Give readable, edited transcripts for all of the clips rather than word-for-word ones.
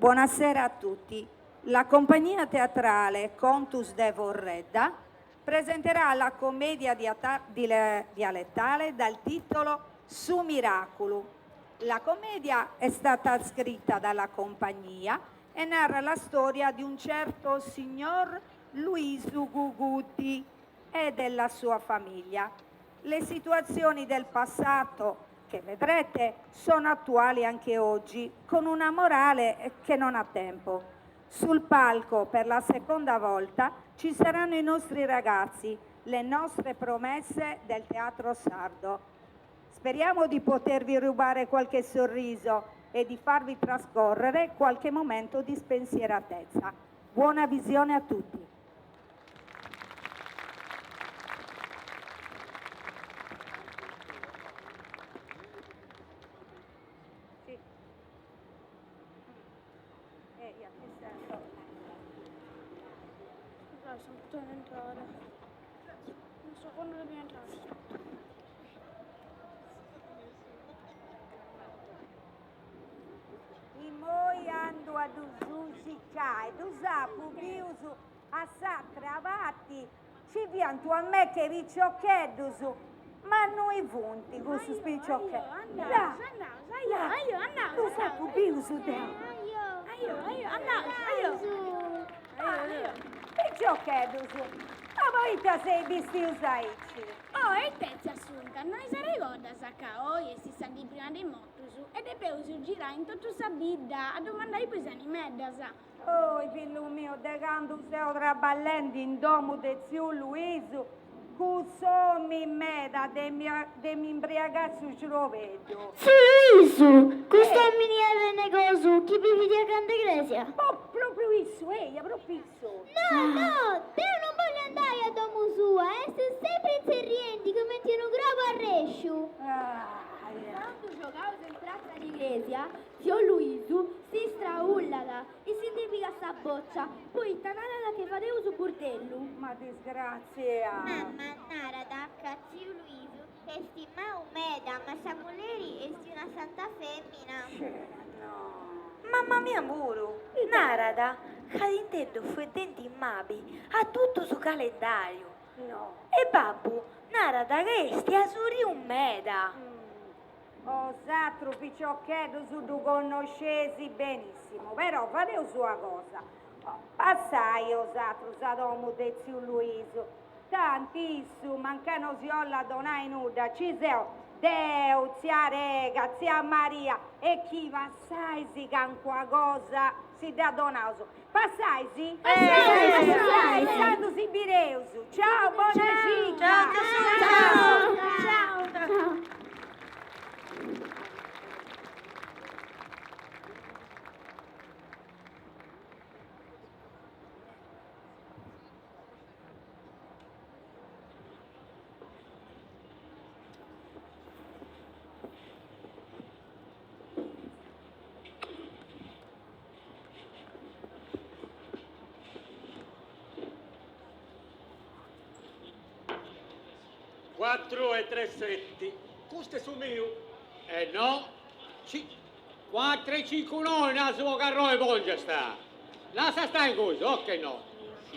Buonasera a tutti. La compagnia teatrale Contus de Forredda presenterà la commedia dialettale dal titolo Su Miraculu. La commedia è stata scritta dalla compagnia e narra la storia di un certo signor Luisu Guguddi e della sua famiglia. Le situazioni del passato che vedrete sono attuali anche oggi, con una morale che non ha tempo. Sul palco per la seconda volta ci saranno i nostri ragazzi, le nostre promesse del teatro sardo. Speriamo di potervi rubare qualche sorriso e di farvi trascorrere qualche momento di spensieratezza. Buona visione a tutti. Non so quando dobbiamo entrare. Immoi andu a ddus circai, ddus apu bius a s'atra parti, ci fiant ua meca 'e piciocheddus, ma innui funt cussus piciocheddus? Là, là, ddus apu bius deu. Piciocheddus, ma poita seis bistius aici? Oh, e ite tzia Assunta, no s'arregordas ca oi est sa dì prima de is mortus e depeus girai in totu sa bidda a domandai po is animeddas. Oi, fillu miu, de candu seu traballendi in domu de tziu Luisu, cuss'omi meda de de mi imbriagai su xrobeddu. Tziu Luisu, cust'omini arrennegosu chi bivit acanta 'e cresia? Oh, propriu issu, eia, propriu issu. No, no, deu non bollu andai a domu sua, est sempri tzerriendi cumenti unu crobu arresciu. Candu giogaus in pratza di cresia, tziu Luisu si straullat e si ndi pigat sa boccia, poita narat chi fadeus burdellu. Ma disgratzia! Mamma narat ca tziu Luisu est mau meda, ma sa mulleri est una santa femina. Mamma mia puru narat ca at intendiu fueddendi mabi a totu su calendariu. E babbu narat ca est asuriu meda. Osatrus piciocheddus ddu connosceis benissimu, però fadeus una cosa, passai osatrus a domu de tziu Luisu, tanti issu mancai no si 'ollat donai nudda, ci seu deu, tzia Rega, tzia Maria e chi passais calincuna cosa si dda donaus. Passais? Passais! Intzandus si bireus. Ciao, bona cida! Ciao! Ciao! Cuatru e tres seti. Custu est su miu. E no. Ci. Cuatru e cincu noi, nasu po carroi pongiasta. Lassa stai in custu, o che no.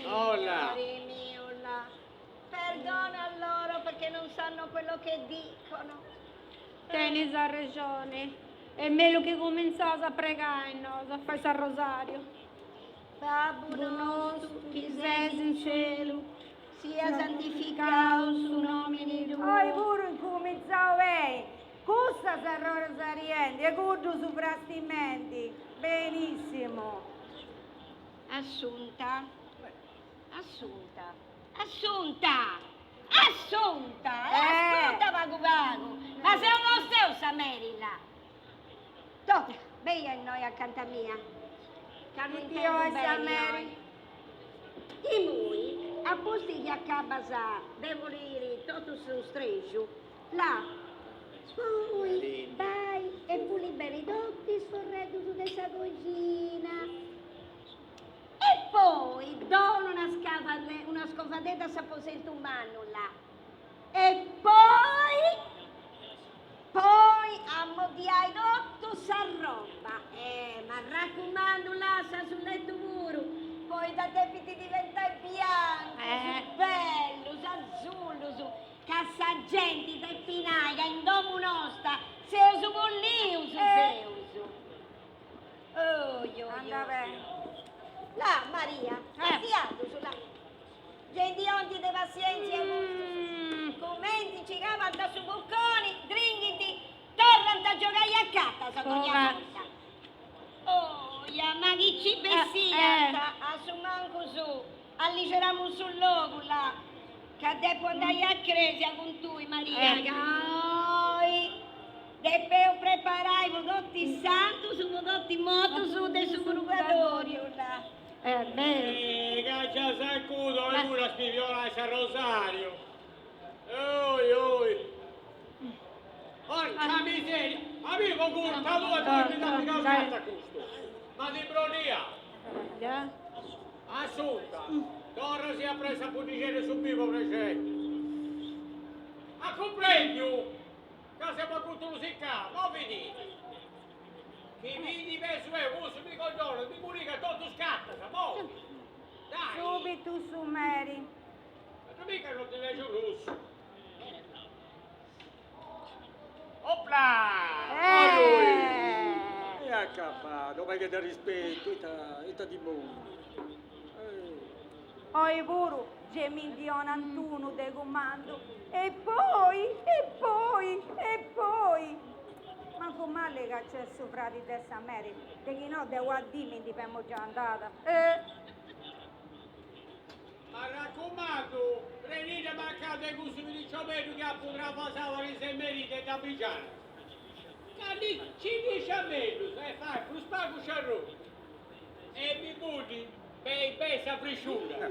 Olla. Signori miu, là. Perdona loro perché non sanno quello che dicono. Tenis arrexoni. Est mellus chi cumintzaus a pregai nosu, a fai s'arrosariu. Babbu nostu chi ses in celu, sia santificau su nomini tuu. Oi puru incumintzau beni, custa s'arrosariendi e cuddu su frastimendi. Benissimu. Assunta, Assunta, Assunta! Assunta! E ascurta pagu pagu! Ma seu o no seu sa meri là? Toh, beni a innoi acanta mia, ca no intendu beni oi. Imui, a pustis chi acabas de puliri totu su strexu, là, poi bai e puli beni totu is forreddus de sa coxina. E poi dona una una scovadedda a s'aposentu mannu là. E poi poi ammoddiai totu sa roba. Eh, m'arracumandu là. Depint nai ca in domu nosta seus bollius, seus. Oi, oi, Anda oi. beni. Là, Maria, castiaddus, là. Genti 'onti de passièntzia custus. Cumenti nci cabant a su buconi, dringhint, torrant a giogai a cartas dogna borta. Oia, ma chi ci bessiant, a su mancus alligeramus su logu, là, ca depu andai a cresia cun tui, Maria, ca oi depeus preparai po totu is santus, po totu is mortus de su prugadoriu, là. Eh, ca già s'acudu oi puru a spibionai s'arrosariu. Oi, oi. Porca miseria! A mie po curpa tua poi mi nd'at pigau scarta custu. M'at imbrolliau. Assunta, torra si a preni sa buddixedda 'e su binu po prexeri. A cumprendiu ca semus a guturu siccau, movidi! Chi mi ndi pesu eo cussu mi coglionet, mi murigat totu is cartas, movi! Dai! Subitu su meri. Ma mica non ti lègiu prus. Opla! Eh! E acabadu, pagu de rispetu, ita, ita dimoniu. Oi puru ge mi ndi 'onant unu de cumandu. E poi, e poi, e poi. Mancu mali ca nc'est su fradi de sa meri, de chi no deu a dì mi ndi femu già andada. Eh! M'arracumandu, prenide mancau de cussu piriciobeddu chi apu travasau ariser merì de damigianas, ca ndi ci nd'isciat mellus e fait prus pagu sciarrocu e mi buddit beni beni sa frisciura.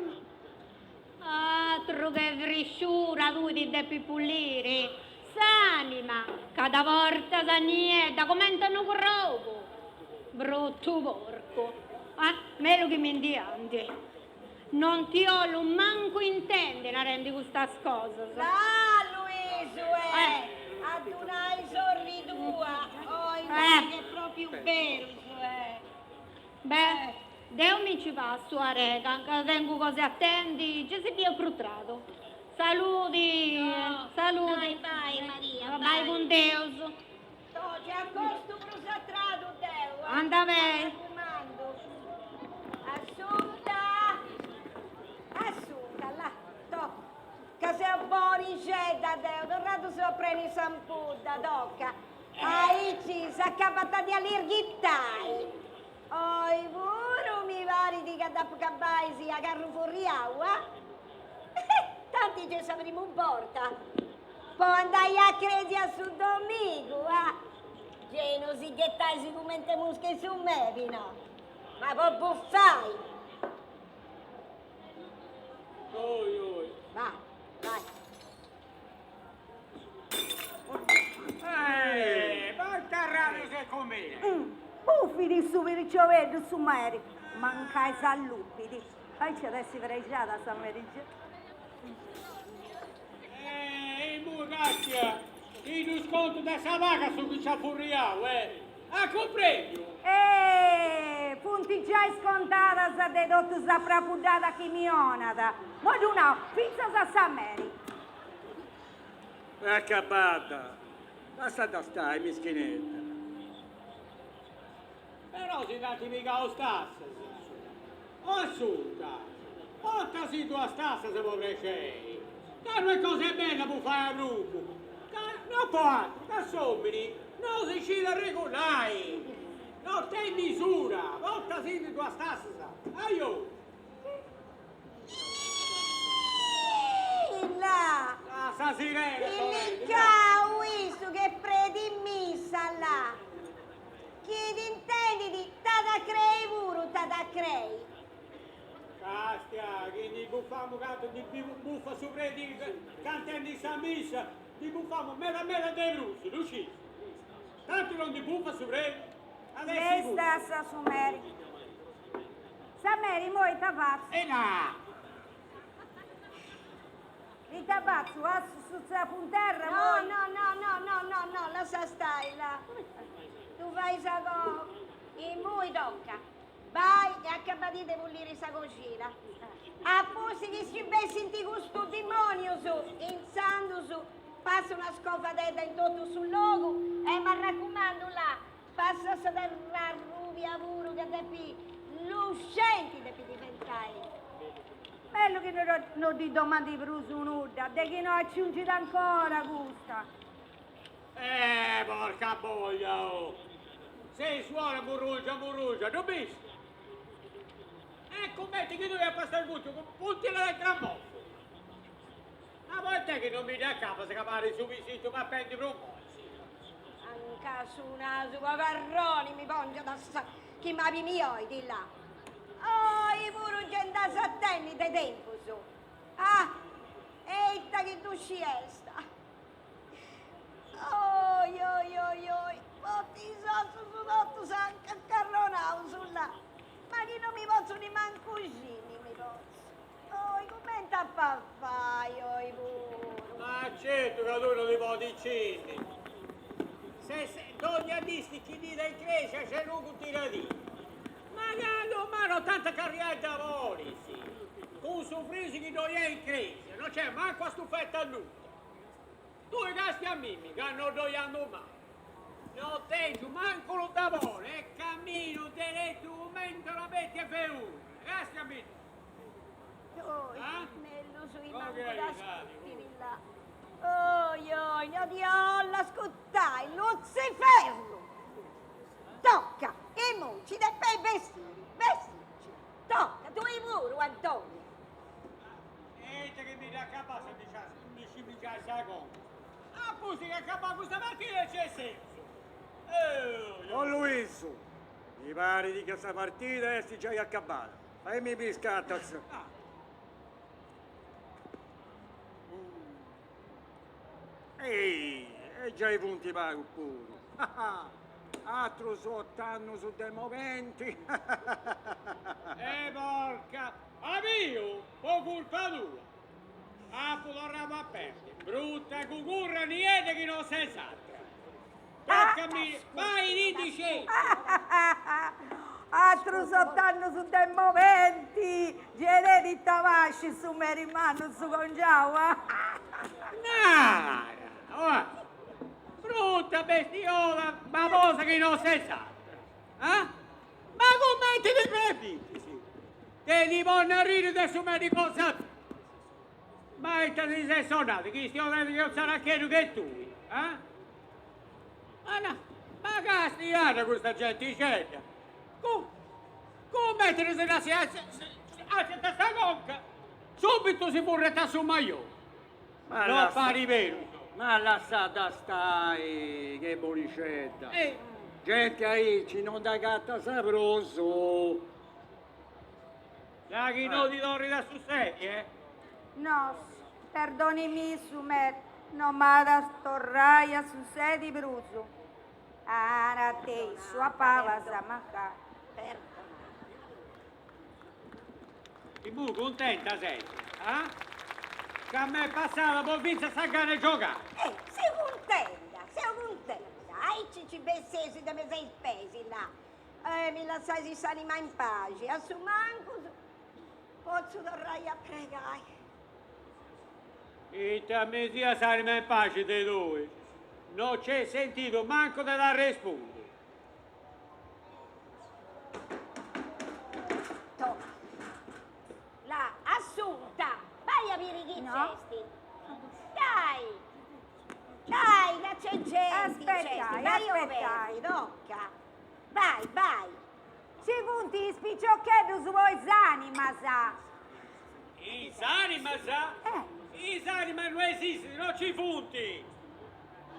Atru che frisciura, tui ti depis puliri s'anima, cada borta sa niedda comente unu crobu. Bruttu porcu. Ah, mellus chi mi ndi andi. Non ti 'olu mancu intendi narendi custas cosas. Là, Luisu, eh! A ddu nai sorri tua, oi mi est propriu berus, eh! Beh, deu mi nci passu, arega, ca tengu cosa 'e atendi, gei si biu prus tradu. Saludi, saludi. Bai, bai, Maria, bai. Bai cun Deus. Toh, ti acostu prus a tradu deu, eh. Anda beni. M'arracumandu. Assunta! Assunta, là, toh, ca seu bonixedda deu, torradu seu a preni s'ampudda, toca. Aici s'acabat de allirghitai. Oi puru mi parit ca dd'apu cabai si a carru furriau, ah? Tanti c'est sa primu borta. Po andai a cresia su domigu, ah! Gei no si ghetais cumente musca in su mebi, no? Ma po bufai! Oi oi. Vai, vai. Eh, ma ita arradiu ses cumbinendi. Bufit su piriciobeddu su meri, mancai s'allupit. Aici at essi prexada sa meri. Eh, immoi castia, ti ddu scontu de sa paga su chi nc'at furriau, eh! As cumprendiu? Eh, funt giai scontadas de totu sa prapuddada chi mi 'onat. Moi ddu nau fintzas a sa meri. Acabada, lassadda stai, mischinedda. Però si nd'ant pigau is tassas. Assunta, porta-si duas tassas po prexeri, ca no est cosa bella bufai a bruncu, ca no po atru, ca s'omini no si scit arregulai, no tenit misura, porta-si duas tassas, aiò! Illa! Ah, sa sirena! Illicau issu che predi missa là! Chi t'intendit t'at a crei puru, t'at a crei. Castia, chi ndi bufamu cantu ndi bufat su predi cantendi sa missa, ndi bufamu meda meda de prus, ddu scis? Tanti non ndi bufat su predi? At essi puru. Est su meri. Sa meri imoi ita fatzu? E là! Ita fatzu? A su tzapu in terra No, imoi? no, no, no, no, no, no, lassa stai, là. Ddu fais agoa. Immoi toca. Bai e acabadì de pulliri sa coxina. A pustis chi si bessint custus dimonius, intzandus. Passa una scovadedda in totu su logu e m'arracumandu là, passa sa terra arrubia puru ca depit luxenti depit diventai. Bellu chi no ddi domandi prus nudda, de chi no aciungit ancora custa. Eh, porca boia, oh! Sei suora murrungia murrungia, ddu bis? E cumenti chi tui apast argutu cun puntilla de gramofonu. Ma poita chi non mi dd'acabas ca parit su pisitu papendi prummonis? Anca su nasu cogarroni mi pongiat a sa chi mabi mi oit là. Oi puru ge nd'as a tenni de tempus. Ah! E ita chi ddu sciesta. Oi oi oi oi, po is ossus totus acarronaus là. Ma chi non mi potzu nimancu cinni mi potzu. Oi, cumenti apu a fai oi puru? Ma certu ca tui non ti podis cinni. Se dogna dì sticchidida in cresia c'est unu tiradì. Ma candu mai non t'ant carriai daboris? Cun su frius chi ddoi est in cresia non c'est mancu a stufetta alluta. Tui castia a mimmi ca non ddoi andu mai. No tengiu mancu unu dabore e camminu deretu cumenti una betia 'e feurra. Castia a mimmi. Oi, mellus chi mancu dd'ascurtiri là. Oi, oi, no ti 'ollu ascurtai, Lutziferru! Tocca, immoi ci depeis bessiri, bessici. Tocca, tui puru, Antoni. E ita chi mi dd'acabas a mi scimmingiai sa conca. A pustis chi acabau custa partida nci seus. O Luisu, mi parit ca sa partida est giai acabada. Faimi biri is cartas. Ehi, e giai funt pagus puru. Atrus ot'annus de moventi. E porca, abiu, po curpa tua. Apu torrau a perdi. Bruta cugurra niedda chi non ses atra. Toccami, vai dindi sceti. Atrus ot'annus de moventi, gei tenit paxi su meri mannu su congiau, ah. Nara, oa, brutta bestiola babosa chi non ses atra, ah? Ma cumenti ti permittis de ti ponni a arriri de su meri cosa tua? Ma ita ti ses sonada, chistionendi che unu tzaracheddu che tui, ah? Ma no, ma castiada custa gentixedda, cu cumenti si artziat sa conca, subitu si furriat a su majori. Ma No parit berus. Ma lassada stai, che bonixedda. Genti aici non nd'agatas prus. Da chi no ti torrit a sussedi, eh? Nos, perdonimì su mere, no m'at a torrai a sussedi prus. Narat issu a palas mancai. Imui cuntenta ses, ah? Ca m'est passada po fintzas sa gana 'e giogai. Eh, seu cuntenta, seu cuntenta. Aici nci besseis de mesu 'e is peis, là. Eh, mi lassais s'anima in paxi, a su mancus potzu torrai a pregai. Ita mi siat s'anima in paxi de tui, no c'est sentidu mancu de t'arrespundi. Tocca. Là, Assunta, bai a biri chi nc'est. Dai! Dai, ca c'est genti, nc'est, bai a oberri, tocca. Bai, bai. Ci funt is piciocheddus po is animas. Is animas? Is animas no esistint, no ci funt!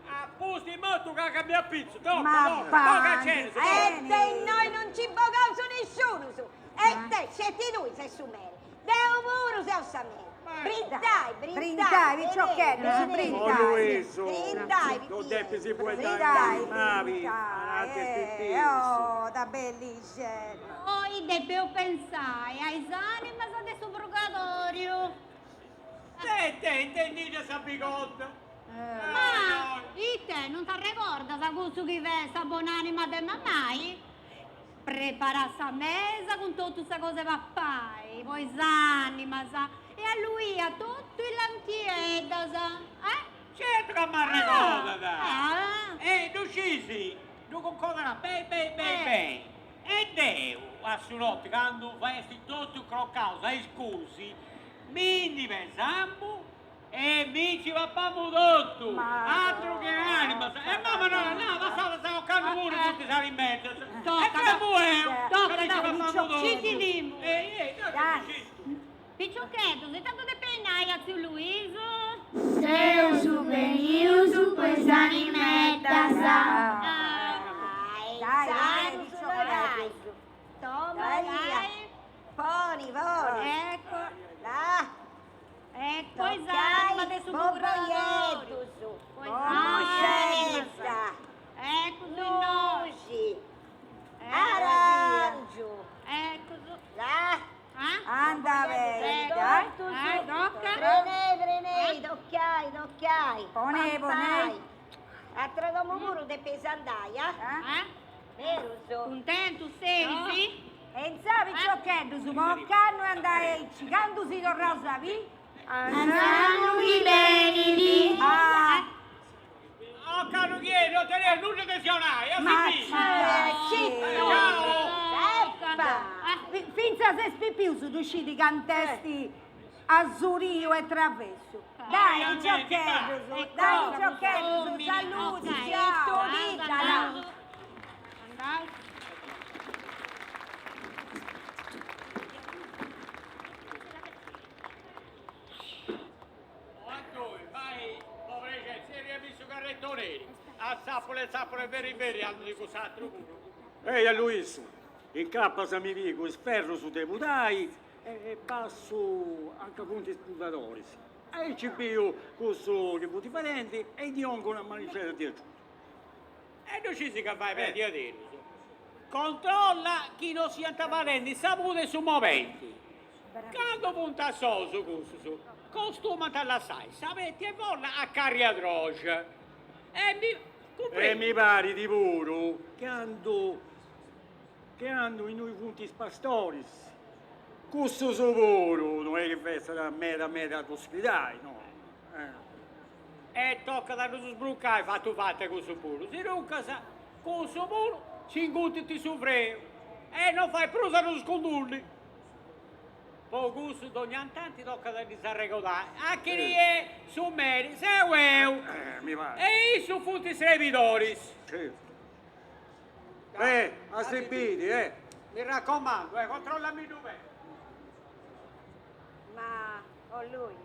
A pustis mortu cagami a pitzu, tocca, tocca, boga cenis, tocca! E de innoi non nci bogaus nisciunus! E te, sceti tui ses su meri, deu puru seu sa meri! Brintai, brintai, piciocheddus, brintai! O Luisu, non depis fueddai mabi ananti is pipius. Oh, ta bellixedda! Oi depeus pensai a is animas de su prugadoriu. Te, te, intendidda sa bigodda! Ma ite, non t'arregordas cussu chi fait sa bonanima de mamai? Preparat sa mesa cun totu sa cosa 'e papai po is animas e alluiat totu is lantieddas, eh? Certu ca m'arregodat! E ddu scisi, ddu cuncodrant beni beni beni beni. E deu, a su noti, candu faesti totu crocaus a iscusi, mi ndi pesamu e mi nci papamu totu, atru che animas. E mama narat, no, lassada sa ocannu puru funt is alimentus. E femu eu, ca mi nci papamu totu. Piciocheddus, ita ddu depeis nai a tziu Luisu? Seus benius po is animeddas. Dai, dai, Poni, poni. Ecco. Là. Ecco is animas de su muradori. Po is animas. Ecco su Nuxi. Arangiu. Ecco su. Là. Anda beni, dai. Prenei, prenei, tocchiai, tocchiai. Ponei, ponei. Atra domu puru depeis andai, ah? Berus? Cuntentus seis? E intzà piciocheddus, po ocannu est andada aici, candu si torraus a biri? A s'annu chi benit. Ah! Ocannu chi 'enit no teneus nudda de si 'onai, a si biri! Ma Fintzas is pipius ddu scint cant'est asuriu e travessu. Dai piciocheddus, dai piciocheddus, saludi, ciao! O Antoi, fai po prexeri, zerria mi su carrettoneri, a zappula e zappula e veri veri andu de cuss'atru puru. Eia Luisu, incapas mi pigu is ferrus de pudai e passu anca funt is pudadoris, aici biu cussu chi funt fadendi e ddi 'ongu una manixedda de agiudu. E ddu scisi ca fai beni diaderus. Controlla chi no siant fadendi sa puda in su mobenti. Candu funt a solus cussus, costumant a lassai sa peti 'e folla a carriadroxa. E mi E mi parit puru chi andu chi andu innui funt is pastoris, cussus puru no est chi fetzat meda meda a ddus fidai, no. E tocat a ddus sbrucai fatu fatu cussu puru, si duncas cussu puru si ingutit su freu e no fait prus a ddus cundulli. Po cussu dogna tanti tocat a ddis arregodai a chini est su meri, seu eu e issus funt is srebidoris. Certu. Eh, a si biri, eh! Mi racomandu, eh, controllami-ddu beni. Ma, o Luis,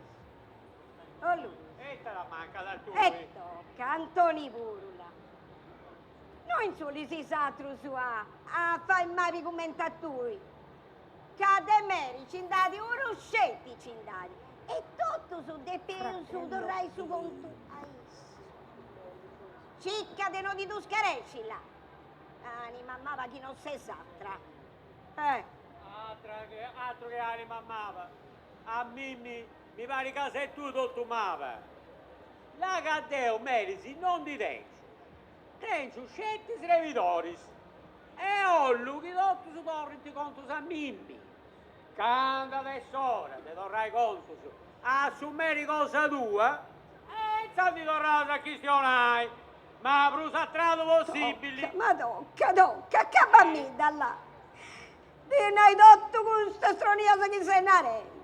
o Luis. Ita t'amancat a tui? E toca, Antoni puru là. No intzullis is atrus a a fai mabi cumenti a tui. Ca de meri ci nd'at unu sceti ci nd'at e totus depeus torrai su contu a issu. Cica de no ti ddu scaresci là. Anima maba chi non ses atra. Eh. Atra che, atru che anima maba. A mimmi mi parit ca ses tui totu maba. Là ca deu meris no ndi tengiu. Tengiu sceti srebidoris. E 'ollu chi totus torrint contus a mimmi. Candu at essi ora de torrai contus a su meri cosa tua, e intzandus ndi torraus a chistionai, ma prus a tradu possibili. Tocca, ma tocca, tocca, acabamidda là. De nai totu custas stronias chi ses narendi.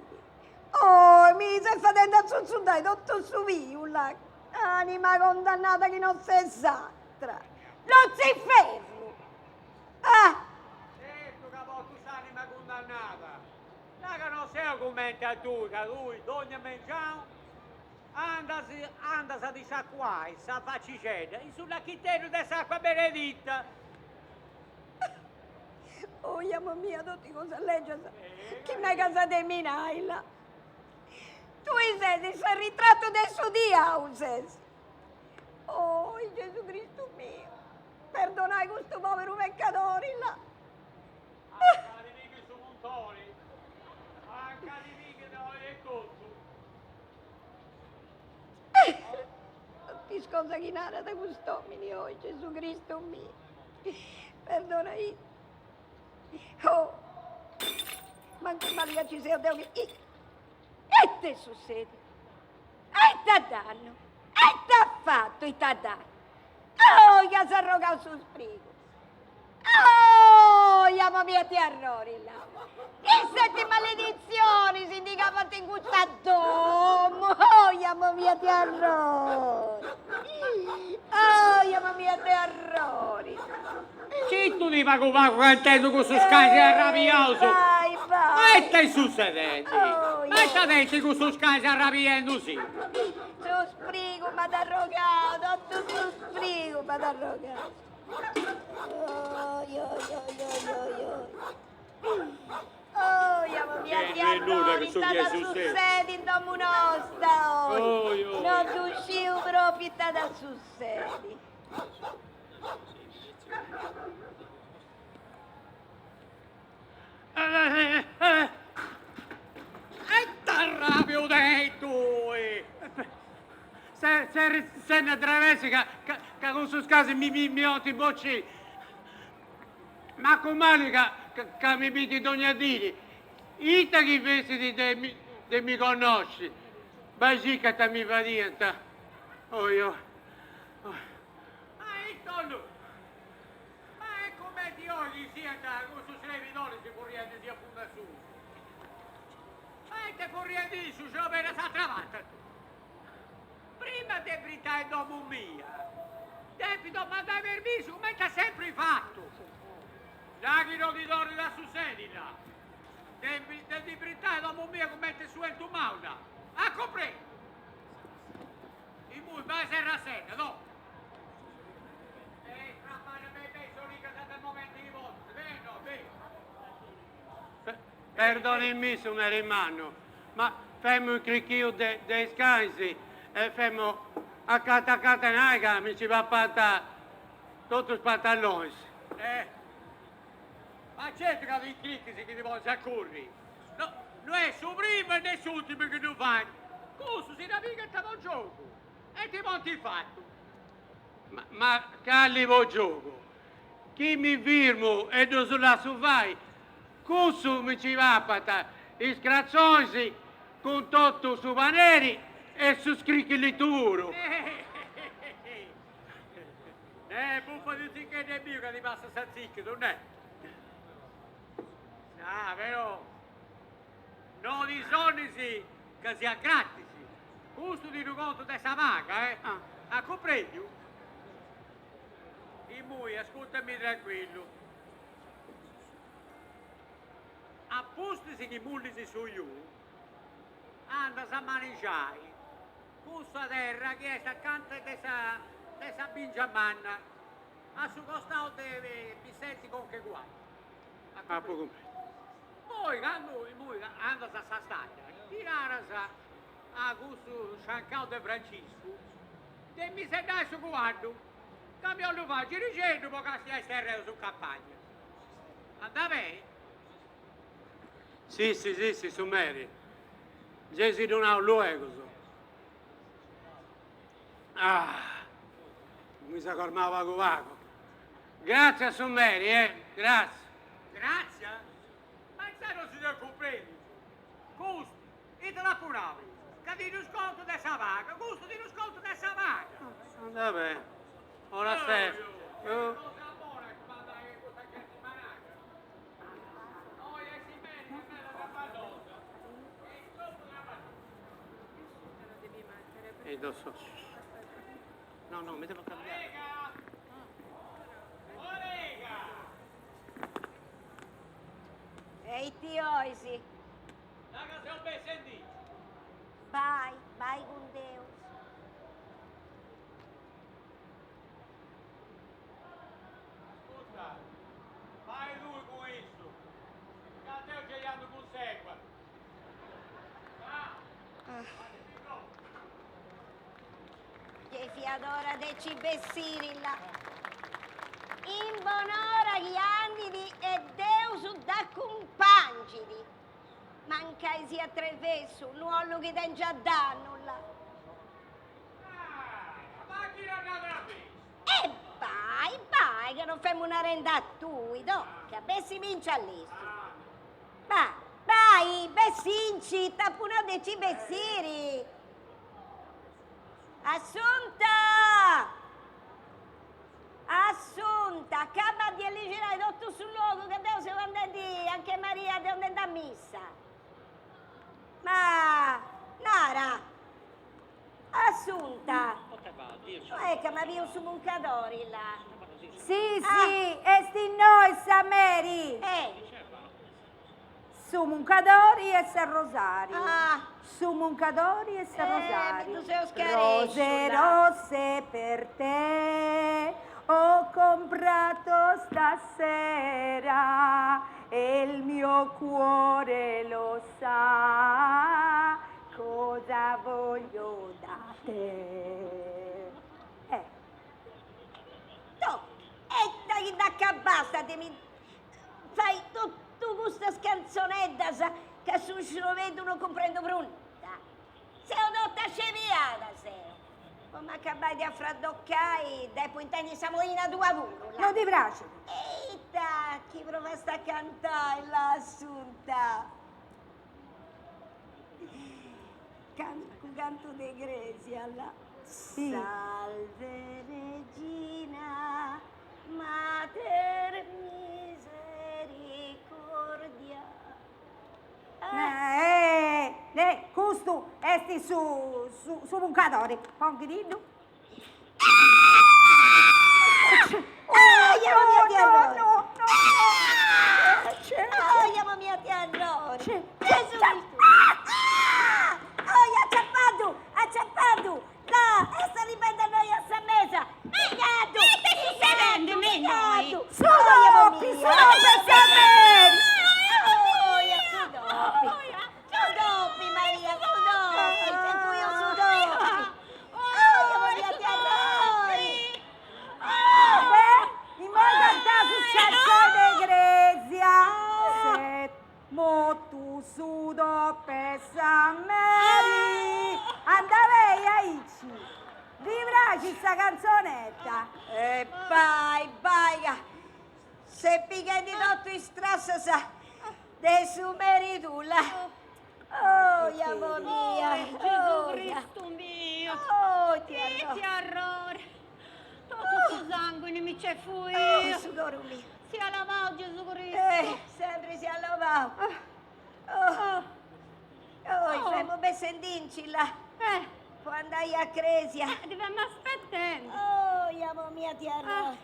Oh, mi ses fadendi atzutzuddai totu su piu, là. Anima condannada chi non ses atra. Lutziferru! Ah! Certu ca portu s'anima cundannada. Là ca no seu cumenti a tui, ca tui dogna mengianu andas andas a ti sciacuai sa facixedda in su lachiteddu de s'acua beneditta. Oia mamma mia totu cosas lègias chi megas de mi nai là. Tui ses s'arritratu de su diau ses. Oi Gesù Cristu miu, perdonai custu poberu peccadori là. Anca ti pighit su muntoni, anca ti pighit oi etotu. Is cosas chi narat cust'omini oi Gesù Cristu miu, perdonai. Oh, mancu mali ca ci seu deu chi. Ite sussedi? Ite dannu? E ita at fatu, ita at dadu? Oh, ca s'at arrogau su sprigu! Oh, jama mia ti arrori là! Is seti maleditzionis ndi cabant in custa domu! Oh, jama mia ti arrori! Oh, jama mia ti arrori! Citu ti pagu pagu ca intendu cussus canis arrabiaus! Bai, bai! Ma ita est sussedendi? Ma ita tenint cussus canis arrabiendusì? Su sprigu m'at arrogau, totu su sprigu m'at arrogau. Oi, oi, oi, oi, oi, oi. Oh, jama mia ti arrori, ita at a sussedi in domu nosta, oi. No ddu sciu propriu ita at a sussedi. E t'arrabiu dei tui! Se se sena travessi ca ca ca cussus canis mi mi mi 'olint bociri. Mancu mali ca ca mi bint dogna diri. Ita chi fessit de mi de mi connosci. Bai circa ita mi fadiant. Oi oi. Ma ita Ma est cumenti oi chi siant cussus srebidoris furriendi-sì a fundu a susu. Ma ite furriendi issu scioberat s'atra parti? Prima de brintai in domu mia, depit domandai permissu cumenti at sempri fatu. Già chi no ti torrit a sussedi là, de ndi brintai in domu mia cumenti su 'entu mauna. A cumprendi? Immoi bai serra sa 'enna, no? Perdonimì su meri mannu, ma femu incrichiu de de is canis e femu acanta acanta nai ca mi nci papant totu is pantalonis. Eh, ma certu ca ti incrichis chi ti ponis a curri. No, no est su primu e ne s'urtimu chi ddu faint. Cussus si dda pigant po giogu e ti ponint fatu. Ma ma cali po giogu? Chi mi firmu e ddus lassu fai, cussus mi nci papant is cratzonis cun totu su paneri e su scrichillitu puru. Eh, buffa unu tzicheddu 'e binu ca ti passat s'atzìchidu, ne? Ah, però, no ti sonnis ca siat gratis. Custu ti ddu contu de sa paga, eh? As cumprèndiu? Immoi ascurtami tranquillu. A pustis chi mullis su juu, andas a manixai cussa terra chi est acanta de sa de sa bingia manna, a su costau de Bissenti Conch'e Cuaddu. Apu cumpresu. Poi candu immoi andas a sa stadda, ddi naras a cussu sciancau de Franciscu de mi seddai su cuaddu, ca mi 'ollu fai girixeddu po castiai is terreus in campagna. Andat beni? Sissi, sissi, su meri. Gei si ddu nau luegus. Ah, mi seu calmau pagu pagu. Gratzias su meri, eh, gratzias. Gratzias? Ma intzandus non si seus cumprèndius. Custu, ita t'apu nau? Ca ti ddu scontu de sa paga, custu ti ddu scontu de sa paga. Andat beni. Bona festa. No, no, mi devo cambiare. Ei ti 'ois. Bai, bai cun Deus. Ascurta, bai tui cun issu, ca deu gei andu cun s'egua. Gei fiat ora de ci bessiri là. In bon'ora chi andit e Deus dd'acumpangit. Mancai siat trevessu, no 'ollu chi tengiat dannu là. E bai, bai, ca non femu narendi a tui, toca, bessiminci a lestru. Bai, bai, bessinci, t'apu nau de ci bessiri. Assunta! Assunta, acaba de alligirai totu su logu ca deu seu andendi anche Maria deu andendi a missa. Ma nara, Assunta, no est ca m'at biu su muncadori là? Si, si, est innoi sa meri. Su muncadori e s'arrosariu. Su muncadori e s'arrosariu. Rose rosse per te ho comprato stasera e il mio cuore lo sa cosa voglio da te. Eh. Toh, e dai chi dd'acabasta de mi fai totu custas cantzoneddas ca su xrobeddu non cumprendu prus nudda. Seu totu scebiada seu. Po m'acabai de afraddocai depu intendi sa moina tua puru, là. Non ti praxit? E ita chi provast a cantai, là, Assunta? Cancu cantu de cresia, là. Salve Regina Mater misericordia. Eh, eh, custu est su, su, su muncadori. Ponghididdu. Ah, mamma mia, ti No, errore! no, no, no. Ah, mamma mia, ti errore! Gesù Cristu! Ah! Oh, acciappadu! Acciappadu! Là, est arribende a noi a sa mesa! Migadu! Ite est sutzedende, me innoi? Su topi, su topi 'e sa meri! Oia, su topi! Su topi, Maria, su topi! S'est fuiu su topi! Oia, Maria, ti arrori! Beh, immoi cantaus sa cantzoni de cresia. S'est Motu su top'e sa meri. Anda beni aici. Ddi praxit sa cantzonetta. E bai, bai ca ses pighendi totu is trassas de su meri tuu, là. Oh, mamma mia. Oh, Gesù Cristu mio. Oh, ti arrori. Ite arrore. Totu su sanguini mi c'est fuiu. Oh, su coru miu. Sia lavau Gesù Cristu. Eh, sempri sia lavau. Oh. Oh, femu bessendinci là. Eh. Po andai a cresia. Eh, ti femu aspettendi. Oh, mamma mia, ti arrori.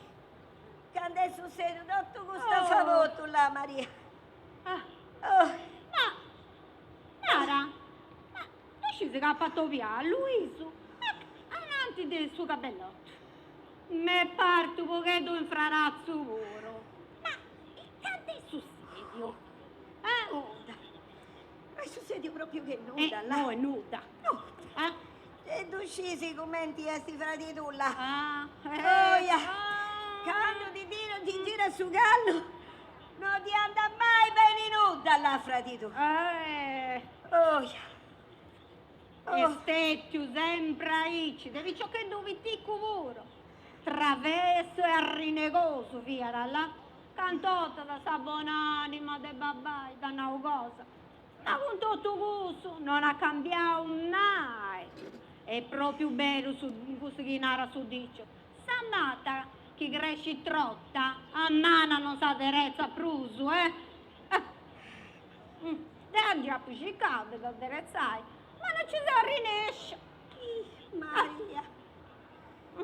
Candu est sussediu totu custu afavotu là, Maria. Oh. Ma, nara, ma ddu scis ca apu atobiau a Luisu ananti de su cabellottu. M'est partu u' pogheddu in fraratzu puru. Ma ita dd'est sussediu? Eh? Nudda. No est sussediu propriu che nudda, Eh, là. no est nudda. Nudda. Eh? E ddu scisi cumenti est fradi tuu, là. Ah, eh. Oia, candu ti tira, ti girat su callu, no ti andat mai beni nudda, là, fradi tuu. Eh. Oia. Est stetiu sempri aici, de piciocheddu piticu puru. Travessu e arrinegosu fiat, là. Cant'ortas sa bon'anima de babbai dd'at nau cosa. Ma cun totu cussu non at cambiau mai. Est propriu beru su cussu chi narat su diciu, sa mata chi crescit trota a manna non s'aderetzat prus, eh! Deu già apu circau de dd'aderetzai, ma non ci seu arrenèscia. Ih, Maria,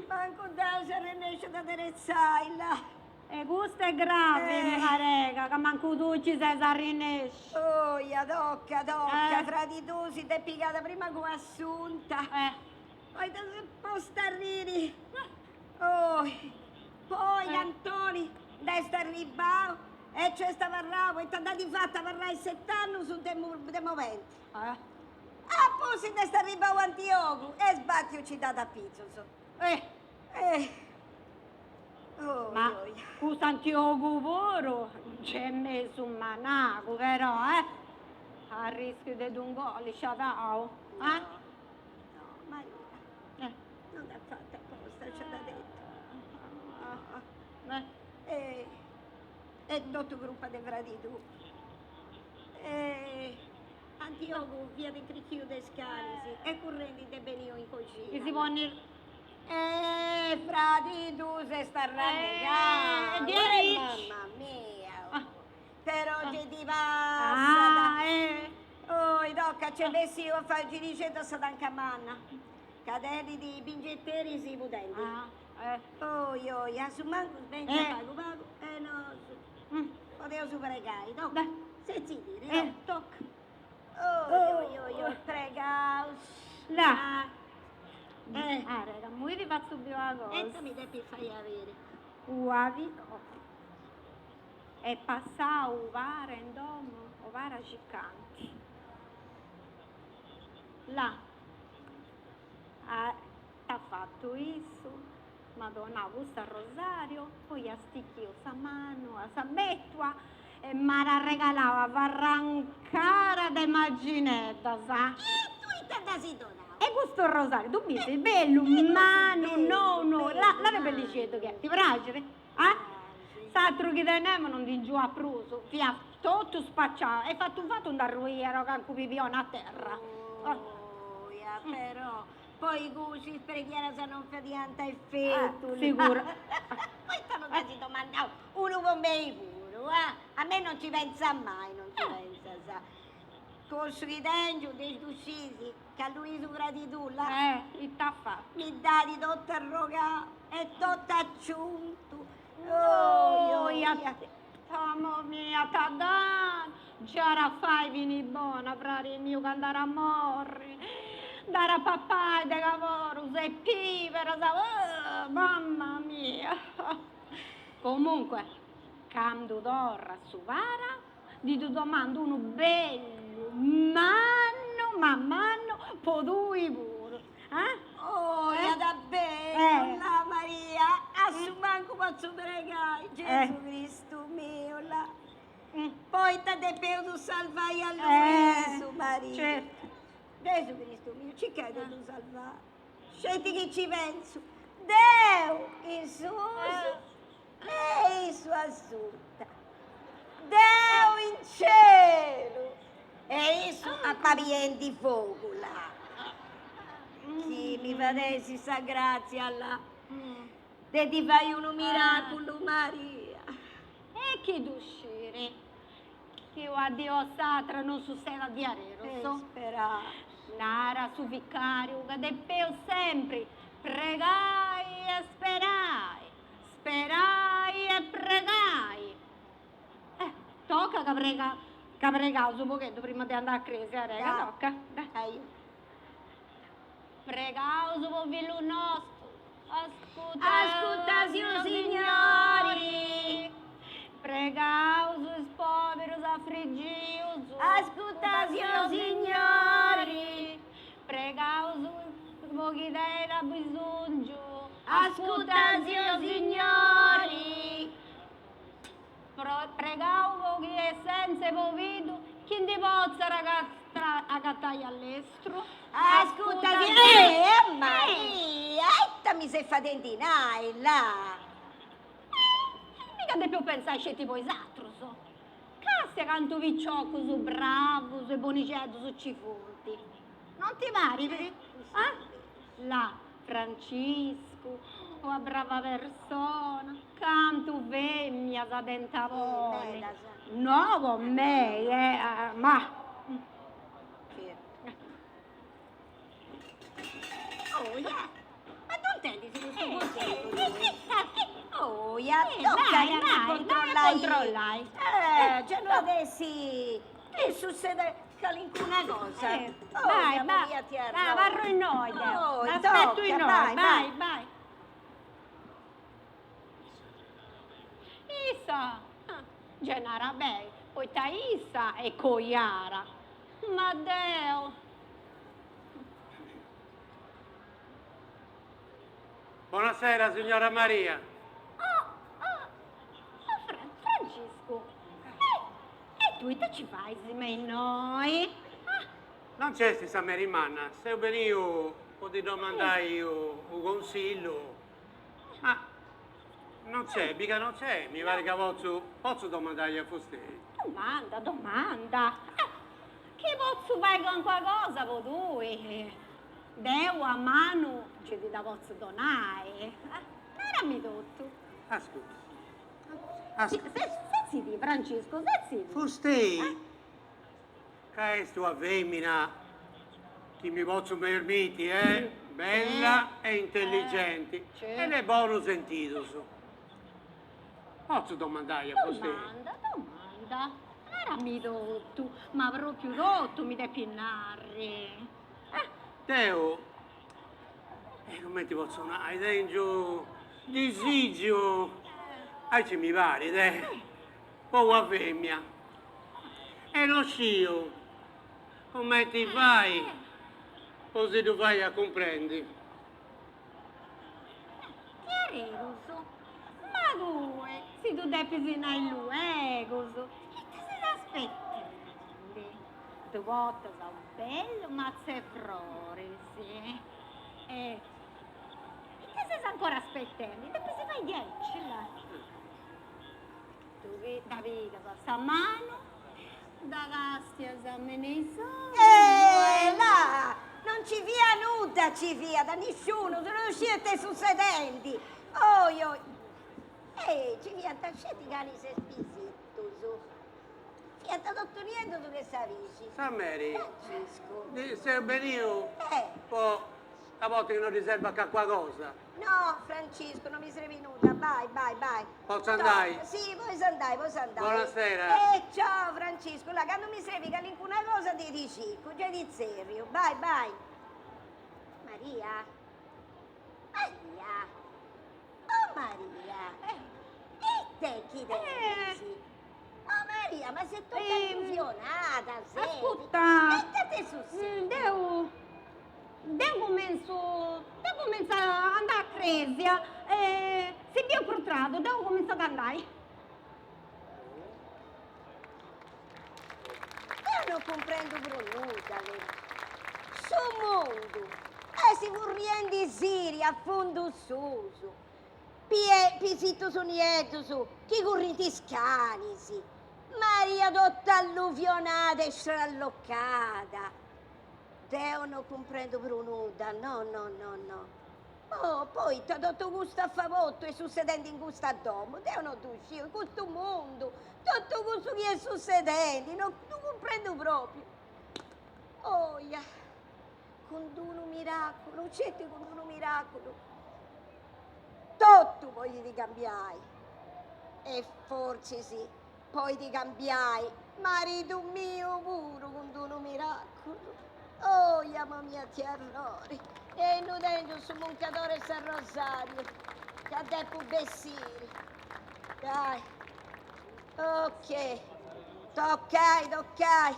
mancu deu seu arrenèscia a dd'aderetzai, là. E custu est gravi, Marega, ca mancu tui ci ses arrenèscia. Oia, tocca, tocca, fradi tuu si dd'est pigada prima cun Assunta. Poi s'est posta a arriri. Oi, poi Antoni nd'est arribau e nc'est abarrau, poita dd'at fatu abarrai set'annus de de moventi. A pustis nd'est arribau Antiogu e sbàtiu nci dd'at a pitzus. Eh. Ma custu Antiogu puru nc'est mesu managu però, eh. Arrischiu de ddu ingolli sciadau, eh. No, Maria. Non dd'at fatu aposta, nci at detu. E est totu crupa de fradi tuu. E Antiogu. Antiogu fiat incrichiu de is canis e currendi nd'est beniu in coxina. Chi si ponit. Eh, fradi tuu s'est arrannegau. Eh, diaici. Mamma mia. Però gei ddi passat. Ah, eh. Oi, tocca, nc'est bessiu a fai u' girixeddu a sa tanca manna, ca tenit is bingetteris pudendi. Ah, eh. Oi, oi, a su mancu bèngiat pagu pagu e nosu podeus pregai, tocca. Setzidiri, no, tocca. Oi, oi, oi, oi, pregaus. Là. Eh. Arrega, immoi ti fatzu biri una cosa. E ita mi depis fai a biri? Ua dì Est passau u' para in domo, u' para cicanti. Là, ita at fatu issu, m'at donau custu arrosariu, poi at stichiu sa manu a sa betua e m'at arregalau una farrancara de magineddas. E tui ita dd'as donau? E custu arrosariu, ddu bisi, bellu, mannu, nou nou, là, là ite bellixeddu chi est, ti praxit? Ah? S'atru chi tenemu non ndi giuat prus, fiat totu spaciau e fatu fatu nd'arruiat cancu pibioni a terra. Oia, però, poi cussu is preghieras non fadiant efetu. Figura. Poita non dd'as domandau unu po mei puru, ah? A mei non ci pentzas mai, non ci pentzas. Cussu chi tengiu, ddu scisi, Ca Luisu fradi tuu là. Eh, ita at fatu? Mi dd'at totu arrogau e totu aciuntu. Oi, oi, Domo mia, t'at giai a fai fini bona, fradi miu, candu at a morri. Nd'at a papai de caborus e piberas, mamma mia. Comunque, candu torrat su para Ndi ddu domandu unu bellu, mannu, ma mannu po tui puru, ah? Oh, iat a bellu, là Maria, a su mancu potzu pregai, Gesu Cristu miu, là. Poita depeus salvai a Luisu, Maria. Certu. Gesu Cristu miu, circai de ddu salvai. Sceti chi ci pentzu, deu in susu E issu a suta. Deu in celu. E issu apabiendi fogu là. Chi mi fadessi sa grazia là. De ddi fai unu miraculu Maria. E chi ddu sciri. Chi una dì o s'atra non sussedat diaderus. E sperai. Narat su vicariu ca depeus sempri pregai e sperai. Sperai e pregai. Eh, toca ca prega, ca pregaus u' pogheddu prima de andai a cresia, rega, toca. Dai. Pregaus po fillu nostu, ascutasi Ascutasi o Signori. Pregaus is poberus afrigius. Ascutasi o Signori. Pregaus po chi tenit abisongiu. Ascutasi o Signori. Pregaus po chi est sentza 'e pobiddu chi ndi potzat agatai a lestru. Ascutasi Eh Maria, ita mi ses fadendi nai, là! Miga depeus pensai sceti po is atrus. Castia cantu piciocus bravus e bonixeddus ci funt. Non ti parit? Ah? Là, Franciscu, una brava persona, cantu feminas tenta ponni. No po mei, eh, ma. Oia, ma ddu intendis custu burdellu? Oia, toca a controllai. Eh, già no at essi chi sussedet calincuna cosa. Vai, vai, abarru innoi deu, t'aspettu innoi, vai, vai. Issa, gei narat beni, poita issa est coiara, ma deu. Bonasera signora Maria. Oh, oh, oh Franciscu, e, e tui ita ci fais me innoi? Ah. Non nc'est sa meri manna, seu beniu po ddi domandai u' consillu, ma non nc'est, biu ca non nc'est, mi parit ca potzu, potzu domandai a fustei. Domanda, domanda. Chi potzu fai calincuna cosa po tui, deu a manu nci ti dda potzu donai. Narami totu. Ascurta. Ascurta. Setzidi, Franciscu, setzidi. Fustei, ca est una femina chi mi potzu permiti, eh, bella e intelligenti e de bonus sentidus. Potzu domandai a fustei? Domanda, domanda. Narami totu, ma propriu totu mi depis narri. Deu, e cumenti potzu nai, tengiu disigiu, aici mi parit, eh, po una femina e no sciu cumenti fai po si ddu fai a cumprendi. Diaderus? Ma tue si ddu depis nai luegus, ita ses aspetendi? Ddu portas unu bellu matzu 'e froris e ita ses ancora aspetendi? Depis fai diaici, là. Tui dda pigas sa manu, dda castias me in is ogus. Eh là! Non ci fiat nudda, ci fiat, nisciunu, no sciu ita est sussedendi. Oi oi. Eh, ci fiant sceti canis e pisittus. Fiant totu nieddus che sa pixi. Sa meri. Franciscu. Seu beniu po a bortas chi no ddi serbat calincuna cosa. No, Franciscu, no mi srebit nudda, bai, bai, bai. Potzu andai? Si, pois andai, pois andai. Bonasera. E ciao, Franciscu, là, candu mi srebit calincuna cosa ti ti circu, gei ti zerriu. Bai, bai. Maria? Maria? Oh Maria! Ite chi tenis? Oh Maria, ma ses totu alluvionada, ses? Ascurta. Ite t'est sussediu? Deu, deu cumentzu, deu cumentzu a andai a cresia e si biu prus tradu, deu cumentzu ad andai. Deu non cumprendu prus nudda, Su mundu est furriendisiri a fundu susu. Pisitus nieddus chi currint is canis. Maria totu alluvionada e strallocada. Deu no cumprendu prus nudda, no no no no. Oh, poita totu custu afabottu est sussedendi in custa domu, deu no ddu sciu, in custu mundu, totu custu chi est sussedendi, no ddu cumprendu propriu. Oia, cun d'unu miraculu, sceti cun d'unu miraculu, totu podit cambiai. E fortzis podit cambiai maridu miu puru cun d'unu miraculu. Oia mama tia Arrori, e no tengiu su muncadori e s'arrosariu, ca depu bessiri. Dai, ok, toccai, toccai,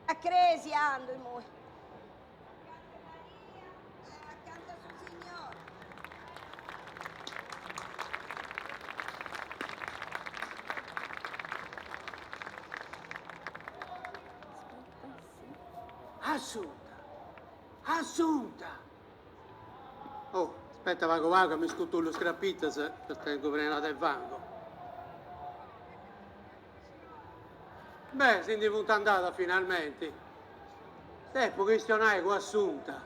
a cresia andu immoi. Acanta su Signore. Assunta! Assunta! Oh, aspetta pagu pagu ca mi scutullu is crapitas, ca tengu prena de fangu. Beh, si ndi funt andadas finalmenti. Depu chistionai cun Assunta,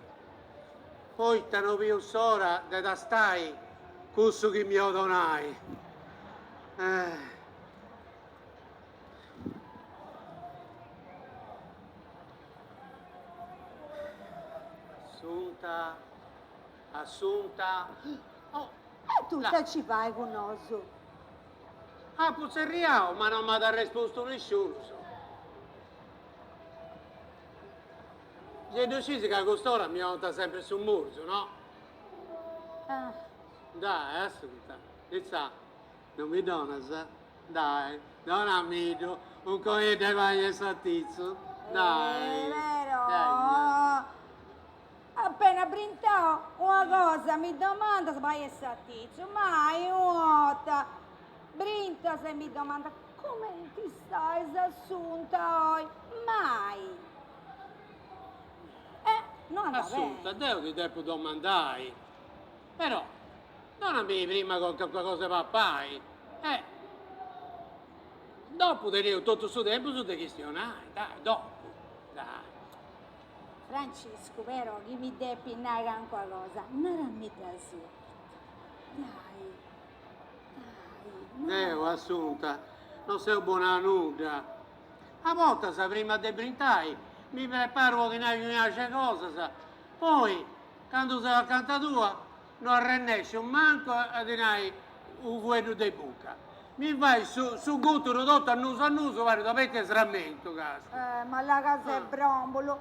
poita no biu s'ora de tastai cussu chi mi 'olit donai. Eh. Assunta, Assunta. Oh, E tui ita ci fai cun nosu? Apu tzerriau, ma no m'at arrespustu nisciunus. Gei ddu scis ca a cust'ora mi 'onant sempri su murgiu, no? Dai, Assunta, intzà, no mi donas? Dai, donamiddu, unu cogheddu 'e pani e sartitzu, dai. Però, appena brintau, una cosa mi domandas, pani e sartitzu, mai u'orta brintas e mi domandas, cumenti stais Assunta oi? Mai! Eh, no andat beni. Assunta, deu ti depu domandai, però, donami prima calincuna cosa 'e papai, eh, dopu teneus totu su tempus de chistionai, dai, dopu. Dai. Franciscu, però, chi mi depis nai calincuna cosa, naramidda subitu. Dai, dai, Deu, Assunta, non seu bona a nudda. A bortas, prima de brintai, mi preparu po ti nai un'axia 'e cosas, poi, candu seu acanta tua, no arrennesciu mancu a ti nai unu fueddu de buca. Mi fait su su guturu totu a nusu a nusu, parit una peti 'e sramentu, casta. Eh, ma là ca ses brombulu.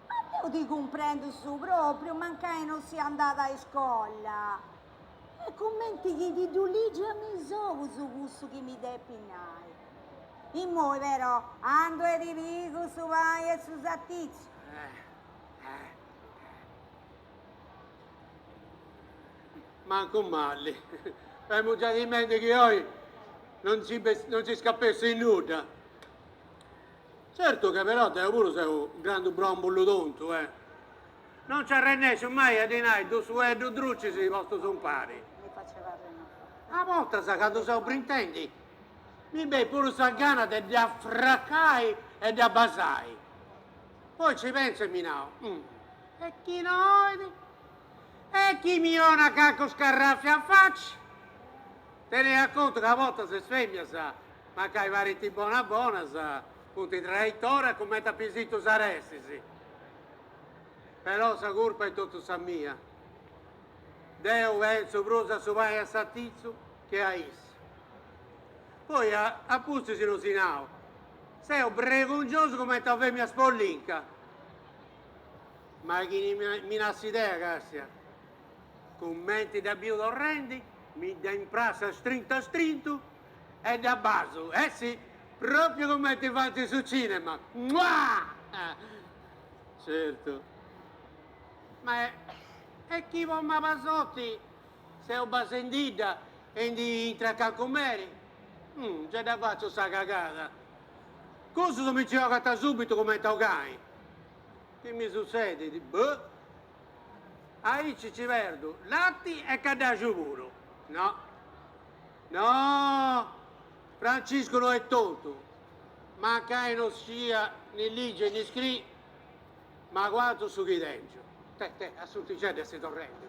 Ma deu ti cumprendu su propriu, mancai non sia andada a iscola. Est cumenti chi ti ddu ligia me is ogus cussu chi mi depis nai. Immoi però andu e ti pigu su pani e su satitzu. Mancu mali. Femu giai timendi chi oi non ci non ci scapessi nudda. Certu ca però deu puru seu u' grandu brombulu tontu, eh. Non nci arrennesciu mai a ddi nai dus fueddus drucis postus umpari. A bortas candu seu brintendi mi benit puru sa gana de dda fracai e dda basai. Poi ci pentzu e mi nau, E chi no 'oit? E chi mi 'onat cancu scarràffiu a facci? Tenei a contu ca a bortas is fèmias, mancai parint bonas bonas, funt traitoras cumenti a pisitus arestis. Però sa curpa est totu sa mia. Deu pentzu prus a su pani e a satitzu che a issa. Poi a pustis no si nau, seu bregungiosu cumenti a fèmia spollinca. Ma chini mi nat s'idea, càstia, cumenti dda biu torrendi, mi dda imprassu strintu a strintu e dda basu, eh si, pròpriu cumenti faint in su cinema, Muah! Certu. Ma e chi po maba sorti seu basendidda e ndi intrat cancu meri? Gei dda fatzu sa cagada. Cussus mi nci 'ogant subitu cumenti a u' cani. Chi mi sutzedit? Boh! Aici ci perdu lati e caddaxu puru. No. No! Franciscu no est tontu. Mancai no sciat ni ligi e ni scrii, ma cuantu su chi tengiu. Te, te, Assuntigedda est torrendi.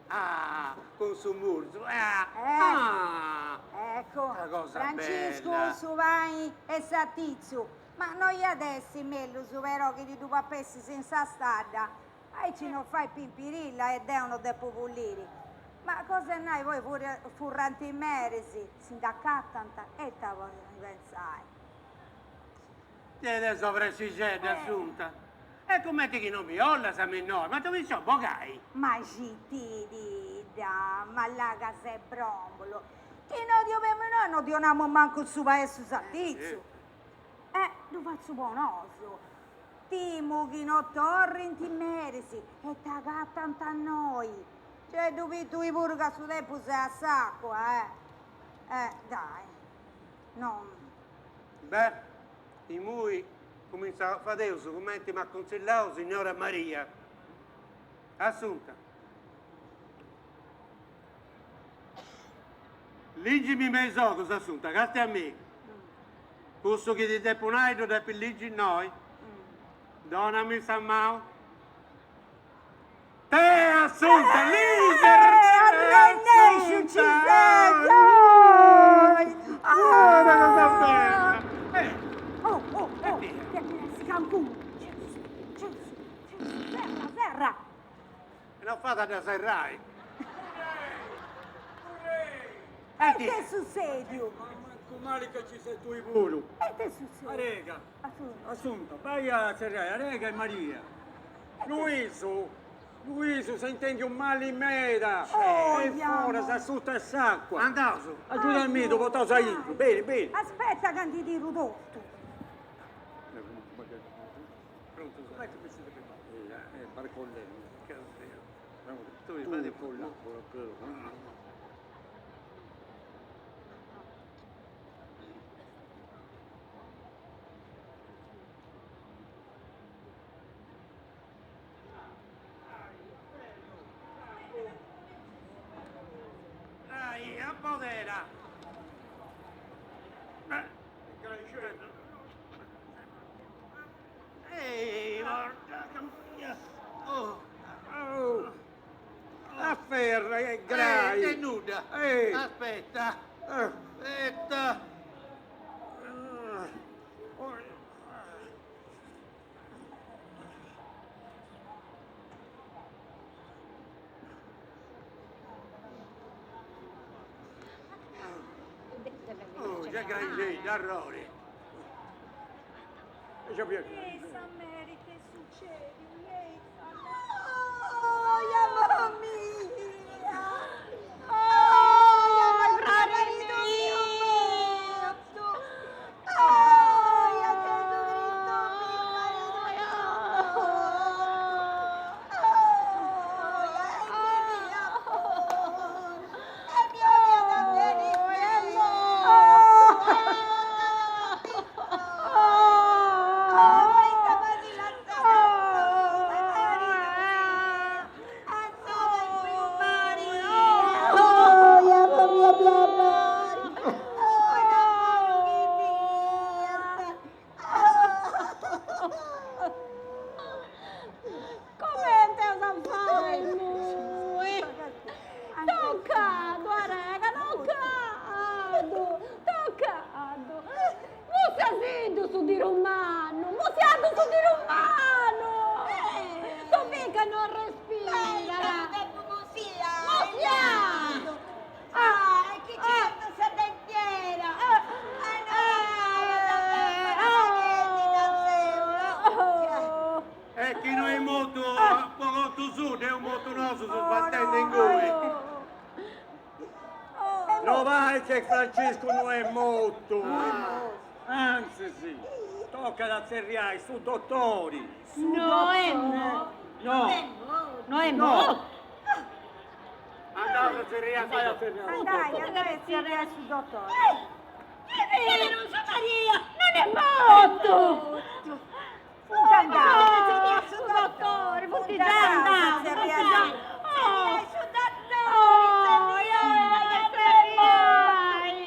Ah, cun su murzu. Ah! Ah! Ecco, Sa cosa Franciscu, bella. su pani e satitzu. Ma no iat essi mellus però chi ti ddu papessis in sa stadda? Aici no fait pimpirilla e deu no depu pulliri. Ma cosa 'e nai poi furrant is meris, si nd'acatant e ita podis pentzai. Tenit sa pressixedda Assunta. E cumenti chi non mi 'ollas a mei ma ti nci bogai? Ma citididda, ma là ca ses brombulu. Chi no ti 'obemus noi no ti 'onamus mancu su pani e su satitzu. Eh, ddu fatzu po nosu. Timu chi no torrint is meris e t'agatant a noi. Gei ddu bit tui puru ca su tempus est a s'acua, eh. Eh, dai. No. Beh, imui cumintza fadeus cumenti m'at cuntzillau signora Maria. Assunta. Ligi-mi me is ogus, Assunta, castia a mei. Cussu chi ti depu nai ddu depis ligi innoi. Donami sa manu. Te, Assunta, ligi! Arrennesciu ci ses! Una cosa bella! Oh, oh, oh, cancunu! Serra, serra! E no fait a dda serrai. E it'est sussediu? Mancu mali ca ci ses tui puru. E it'est sussediu? Arega. Assunta, bai a tzerriai Arega e Maria. Luisu, Luisu s'est intendiu mali meda. Est foras a suta 'e s'acua. Andaus. Agiudamì, ddu portaus a intru. Beni, beni. Aspetta ca ndi tiru totu. Dai, a podera! terra est grai. Eh, nudda. Eh. Aspetta. Aspetta. Oh, già graixeddu, arrori. E sa meri ite est sucediu, Oh, ja mamma mia! Oh, ja maridu miu mortu! Oh, ja Gesù Cristu miu, maridu miu mortu! Oh, ja e chi mia E mi 'oliat beni meda! Comente as a fai immoi? Tocadu, arega, tocadu, tocadu. Mussiasiddu su tiru mannu, mussiaddu su tiru mannu! Su ca no respirat. Mussiaddu! Ah, e chi ci porta sa dentiera? E chi no est mortu po contu suu, dd'eus mortu nosu sbatendi inguni. No parit che Franciscu no est mortu. Antzis, tocat a tzerriai su dotori. No est mortu. No. No est mortu. Andaus a tzerriai su dotori. Andai, andai a tzerriai su dotori. Maria, non est mortu. Funt andaus. Su dotori, funt giai andaus. Tzerriai su dotori, tzerriai.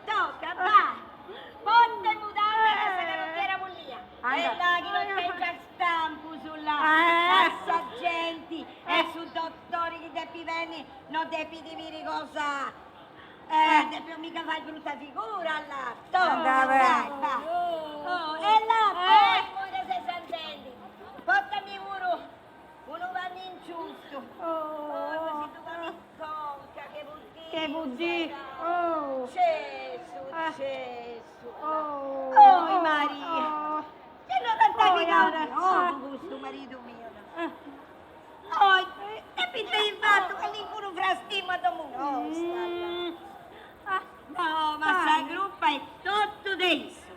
Tocca, va! Ponte mudanda ca sa canottiera bullia. E là chi non tengiat stampus là. A sa genti e su dottori chi depit benni no depit biri cosa. Eh, depeus mica fai brutta figura là. Tocca, vai, va. Oh, e là, poi, immoi ca ses andendi. Portami puru Unu pannu inciustu. Oh, si ddu ponit in conca, che buddì. Che buddì. Oh. Gesù, Gesù. Oh, oh Maria. Che no t'ant pigau ogu custu maridu miu. Oh, depit essi fatu calincunu frastimu a domu nosta. No, ma sa crupa est totu de issu.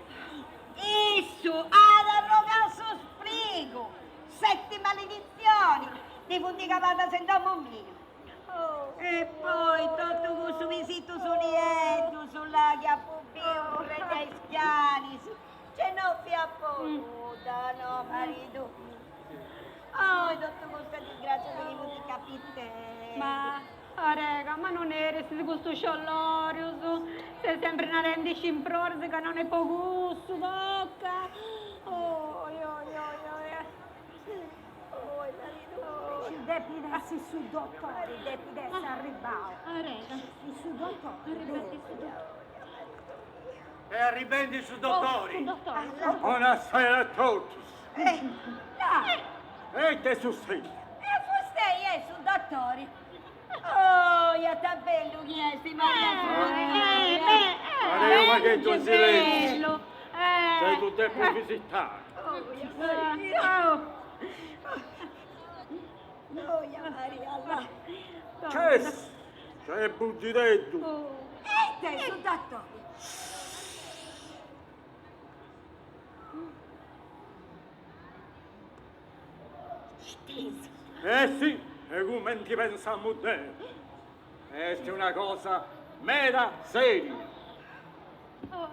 Issu at arrogau su sprigu. Seti maleditzionis ndi funt caladas in domu mia. E poi totu cussu pisitus nieddus là chi apu biu currendi a is canis, ce no fiat po nudda, no maridu miu. Oi totu custa disgràtzias chi funt capitendi. Ma, arega, ma no neris custus sciollòrius, ses sempri narendi scimproris ca non est po cussu, toca. Oi, oi, oi, oi. Oi, maridu miu. Ci depit essi su dotori, depit essi arribau. Arega. Su dotori. Arribendi su dotori. Est arribendi su dotori. Bonasera a totus. E ite est sussediu? E fustei est su dotori. Oh, ita bellu chi est, Maria su dotori. Abarrai unu pagheddu in silentziu. Deu ddu depu visitai. Nc'est, c'est buddideddu. E ite su dotori? Eh sì, e cumenti pensamu deu. Est una cosa meda seria.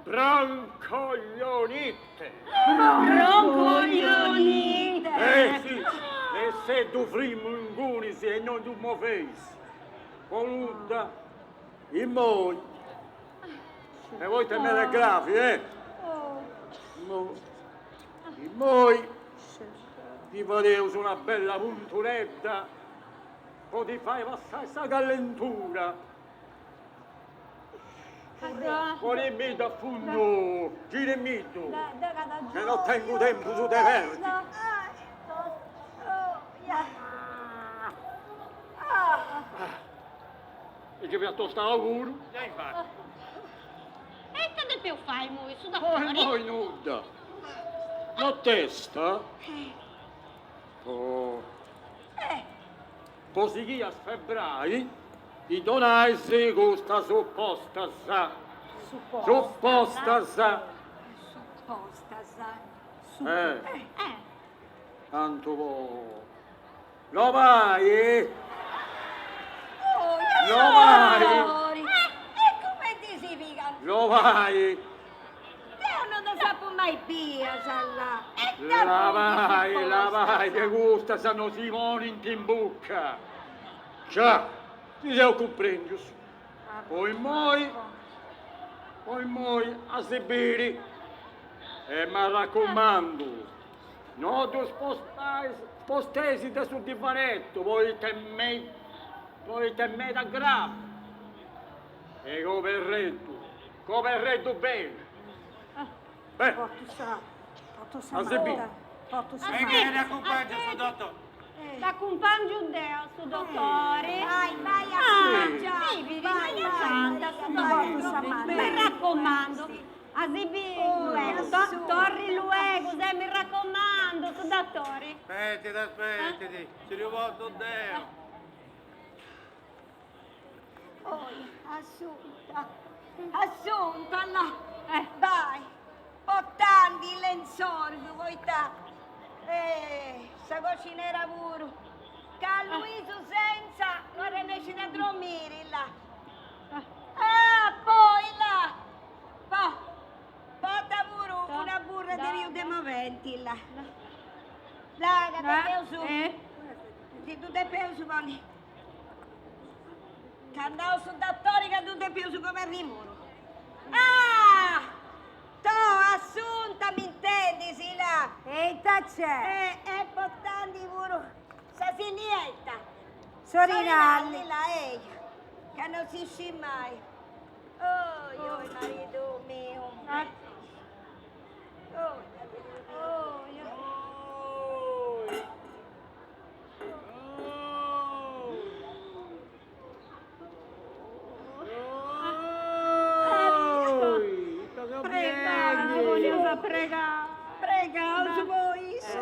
Broncoglionite! Broncoglionite! Eh sì, e se ddu frimu ingunis e non ddu moveis, po nudda, immoi. E poita est meda gravi, eh? Immoi. Immoi. Ti fadeus una bella punturedda po ti fai passai sa callentura. Ponimiddu a fundu, girimiddu, ca no tengu tempus de perdi. E ci fiat tostau puru. E ita depeus fai immoi, su dotori? Immoi nudda. Notesta po po sighì a sfebrai ddi donais custas suppostas. Suppostas. Suppostas. Eh. Tantu po Lobai! Lobai! E cumenti si pigat? Lobai! Deu non ddas apu mai bias, là. Labai, labai, che custas no si ponint in bucca. Già, si seus cumprendius. Po immoi, po immoi a si biri. E m'arracumandu, No ddus sposteis de su divanettu poita poita est meda gravi. E coberreddu, coberreddu beni. Beh, a si biri. E chene dd'acumpangiu su dottori. Dd'acumpangiu deu su dottori. Vai, vai a Bividi, Maria Santa, su dottori. Mi raccomando. A si biri luegu, torri luegu, se mi raccomando, su dottori. Aspettiti, aspettiti, ci ddu portu deu. Oi, Assunta, Assunta, là, bai, portandi is lenzoris, poita sa coxinera puru, ca Luisu senza no arrennescit a dromiri, là. Ah, poi, là, Po, porta puru una burra de riu de moventi, là. Là, ca depeus, si ddu depeus ponni. Ca andau su dottori ca ddu depeus coberri puru. Ah! To, Assunta, m'intendis, là? E ita c'est? E portandi puru sa silietta. S'orinalli. Là, eia, ca non si scit mai. Oi, oi, maridu miu. Oi, maridu miu. Pregaus po issu,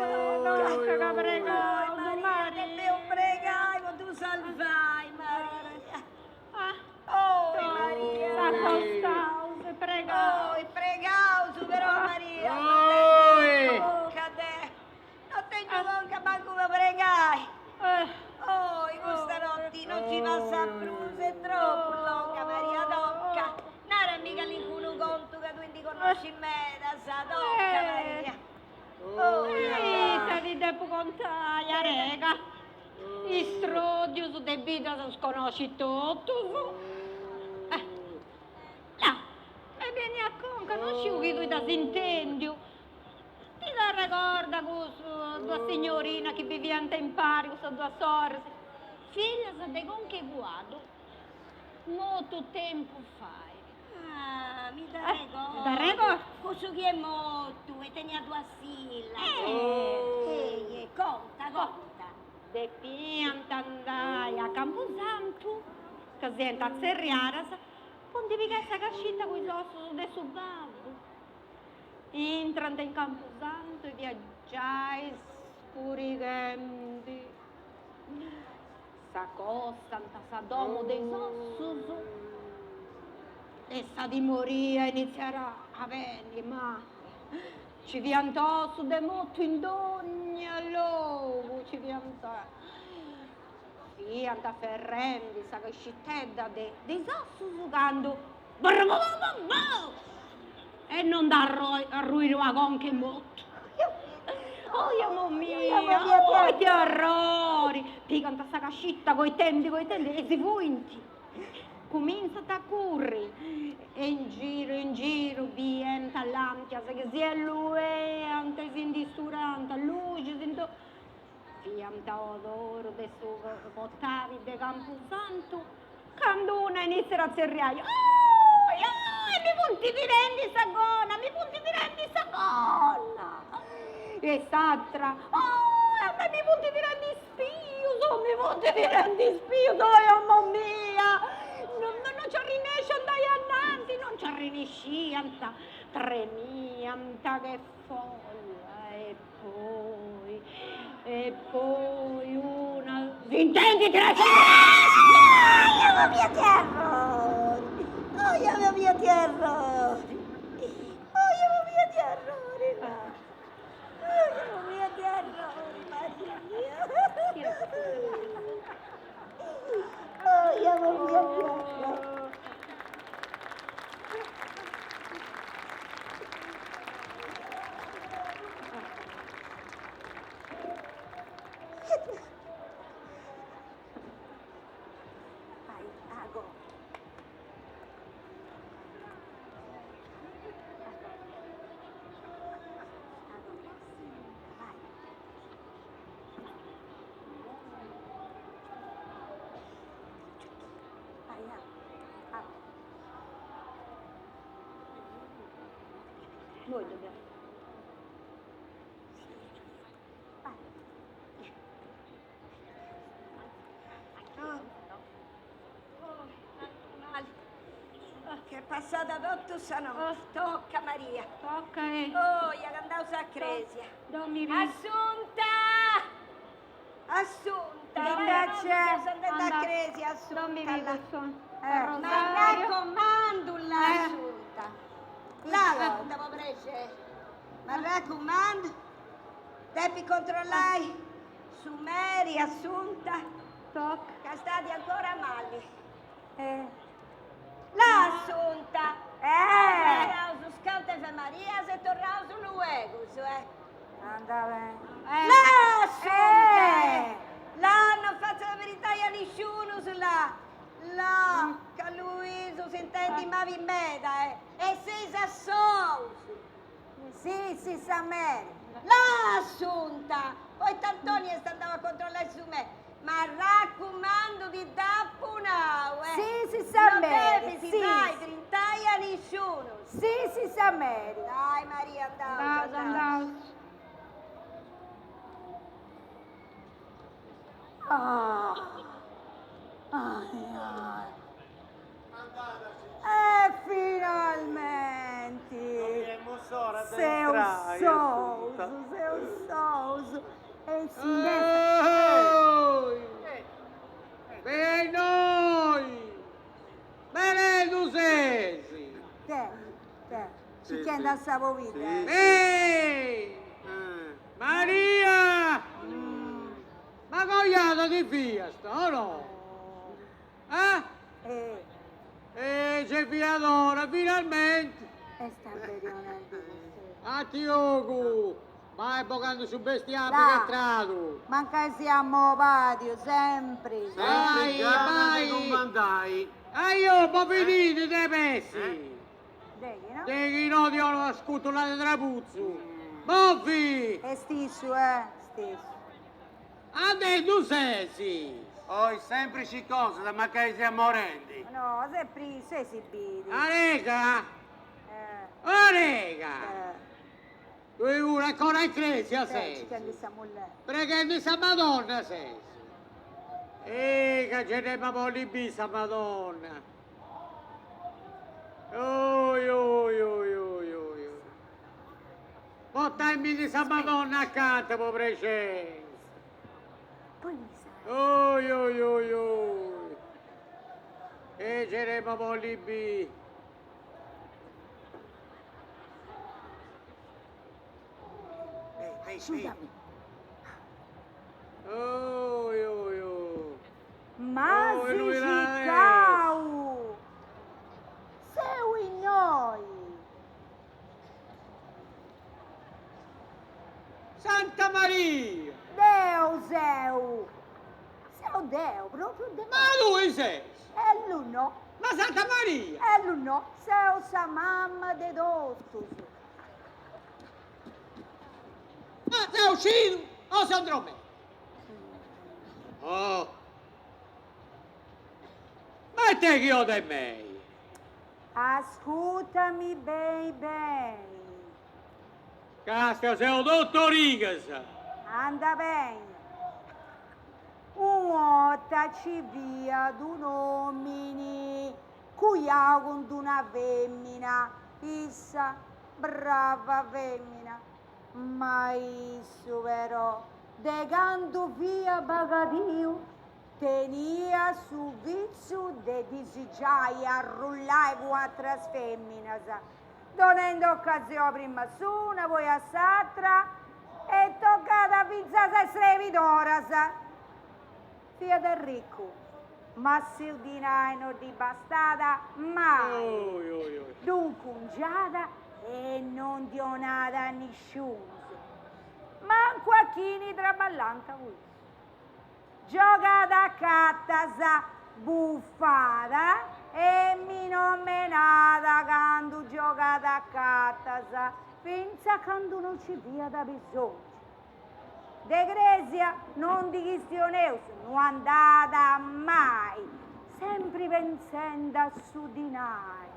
Maria, depeus pregai po ddu salvai, Maria. Oi Maria! S'acostaus e pregaus. Oi, pregaus però Maria! Oi! Conca de... No tengiu conca mancu po pregai! Oi, custa notti non ci passat prus, est tropu longa Maria, tocca! Narami calincunu contu ca tui ndi connoscis medas, tocca Maria! Oi! Ita ti depu contai, arega? Is stròddius de bidda ddus connoscit totus. Eh, là, m'est benniu a conca, non sciu chi tui dd'as intèndiu. Ti dd'arregordas cussas duas signorinas chi biviant impari, cussas duas sorris, fillas de conch'e cuaddu, Mortu tempus fait. Ah, mi dd'arregordu. T'arregordas? Cussu chi est mortu e teniat duas fillas. Eh. Eh, conta, conta. Depiant andai a Campusantu, ca siant tzerriadas, po ndi pigai sa cascita cun is ossus de su babbu. Intrant in Campusantu e fiat giai scurighendi. S'acostant a sa domo de is ossus e sa timoria iniziat a benni, ma ci fiant ossus de motu in dogna logu, ci fiant fiant aferrendi sa cascitedda de is ossus candu brrrrrrrrr e non nd'arruit una conca 'e motu. Oi mia, oi ite orrori! Pigant sa cascita coitendi coitendi e si fuint. Cumintzant a curri e in giru in giru bient làntias chi si alluiant e si ndi studant, luxis in totu. Fiant a oru de su portali de Campusantu candu una iniziat a tzerriai, Oi, oi, mi funt tirendi sa gonna, mi funt tirendi sa gonna! E s'atra, Oi, a mei mi funt tirendi is pius, mi funt tirendi is pius, oi 'omo mia! Non nci arrinnesciu a andai ananti, non nci arrinnesciant, tremiant che folla e poi, e poi una s'intendit tirai sa Oi, amo mia terrori! Oi, amo mia terrori! Oi, amo mia terrori! Oi, amo mia terrori, Maria! Oi, amo mia terrori! Vai, ago. Noi dobbiamo. Ch'est passada totu sa notte. Tocca Maria. Tocca eh. Oh, ja ch'andaus a cresia. Assunta! Assunta, Invece, seus andendi a cresia, Assunta. Eh. Ma raccomandu là Assunta. Là, Assunta, po prexeri. Ma raccomandu, depi controllai su meri, Assunta, ca stadi ancora mali. Là Assunta. Eh. Naus cantu Ave Marias e torraus luegus, eh. Anda bene. Là Assunta! Là non fatzas brintai a nisciunus, là! Là, ca Luisu s'intendit mabi meda, eh! E seis a solus! Si, si, sa meri. Là Assunta! Poita Antoni est andau a controllai su meri, ma racumandu ti dd'apu nau, eh! Si, si, sa meri, Non depis si. fai brintai a nisciunus! Si, si, sa meri. Dai Maria, andaus, andaus. Ah. Ai, ai. E finalmenti! Seus sous, seus sous. E si Beni noi! Bene ses! Te, te, si chenda sa pobidda. Ehi! Maria! Ma coiada ti fiast, o no? Eh? Eh. E c'è fiat ora, finalmente! E sta bene A tiogu! Vai bogando su bestiame che è tradu! Mancai siamo vadio, sempre! Vai, vai! Comandai! Ah io, po finiti de pessi! Deghi, no? Deghi no, ti ho scutolato trapuzzu! Boffi! È stesso, eh, stesso. A te tu sei! Oi, semplici cose, da mancai siamo morendi. No, sempre sei si bidi. A rega! Eh. A rega! Eh. Tu pure ancora in cresia sei! Ci che siamo là. Pregando sa Madonna sei! Eh, che ce ne va lì sa Madonna! Oi, oi, oi, oi, oi. Portami di sa Madonna accanto, po presenza. Poi mi sa. Oi, oi, oi, oi. E ce ne va lì. Asciugami. Oi, oi, oi. Ma Oh, si lui là, eh. cicau! Seu in noi! Santa Maria! Deo seu! Seu Deo, proprio Deo! Ma lui sei? E lui no! Ma Santa Maria! E lui no! Seu sa mamma de totus! Ma sei uscito o sei Andromeda? Oh! Ma ite chi 'olet de mei? Ascutami beni beni. Castia seu totu origas. Anda beni. Un'orta ci fiat un'omini cujau cun d'una femina, issa brava femina, ma issu però de candu fiat bagadiu Teniat su vitziu de disigiai arrullai cun atras feminas, donendi ocasioni prima a s'una, poi a s'atra e tocàt fintzas a is srebidoras. Fiat arricu, ma su dinai no ddi bastàt mai, ddu incungiàt e non ndi 'onàt a nisciunus, mancu a chini traballànt cun issu. Giogat a cartas, bufat e mi nomenat candu giogat a cartas, fintzas candu non ci fiat bisongiu. De cresia non ndi chistioneus, no andat mai, sempri pentzendi a su dinai.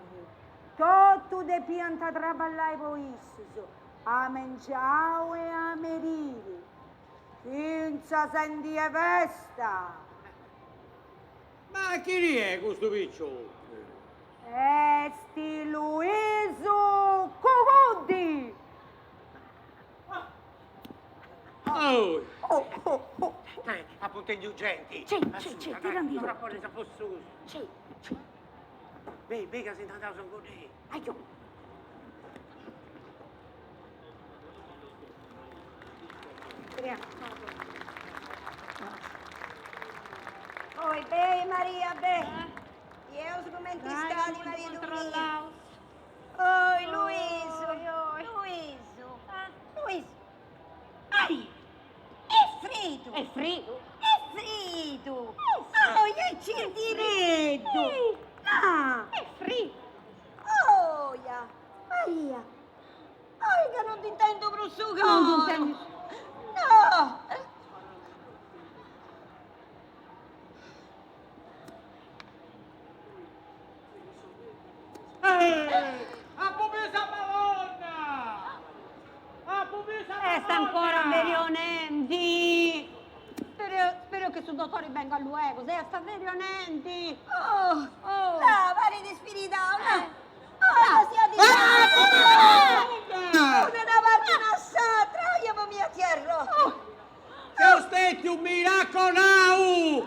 Totu depiant traballai po issus, a mengiau e a meriri. Fintzas in die 'e festa! Ma chini est custu piciocu? Est Luisu Cuguddi! Oh! Dai, apu intendiu genti. C'è, c'è, c'è, tirandi totu. C'è, c'è. Bei, bei ca si nd'andaus inguni. Aiu. Oi, bei Maria, bei. Bieus cumenti istat maridu miu. Oi, Luisu, Luisu, Luisu. Ai, est fritu. Est fritu? Est fritu. Oi, est cirdireddu. Ah. Est fritu. Oia, Maria. Oi ca non t'intendo prus su coro! Non t'intendi. No! Apu biu sa Madonna! Apu biu sa Madonna! Est ancora averionendi! Spero, spero che su dottori bengat luego, est averionendi! Oh! Oh! No, parit ispiridau, no! Oh, siat Una da parte una s'atra, oia po mia tierra. Seu stetiu miracolau!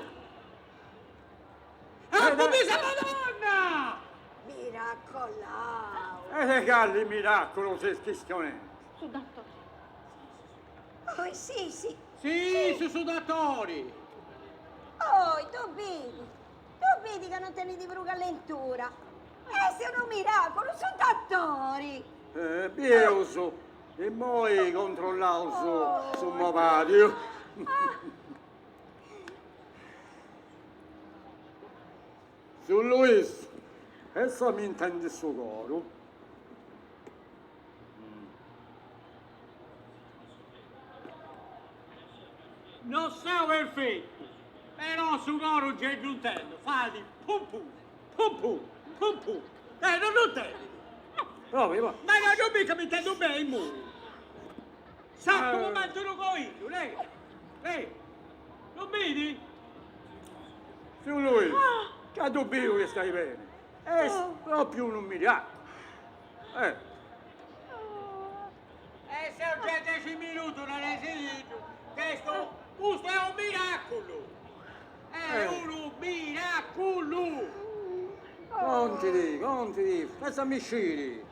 Apu biu sa Madonna! Miracolau! E de cali miraculu ses chistionendi? Su dottori. Oi, si, si. Si, su su dottori. Oi, ddu bidi, Ddu bidi ca non tenit prus callentura. Est unu miraculu, su dottori! Eh, bieus, immoi controllaus su mobadiu. Tziu Luisu, essa mi intendit su coru. No seu perfetu, però su coru gei ddu intendu, fait pum pum, pum pum, pum pum, eh non ddu intendit. Provi, provi. Ma no ddu bit ca mi intendu beni immoi. Sartu cumenti unu coillu, lei, lei, ddu bidi? Tziu Luisu, ca ddu biu chi stai beni, est propriu unu miraculu. Eh. E seu giai dexi minutus narendi-siddu, custu, custu est unu miraculu! Est unu miraculu! Contidi, contidi, fessami sciri.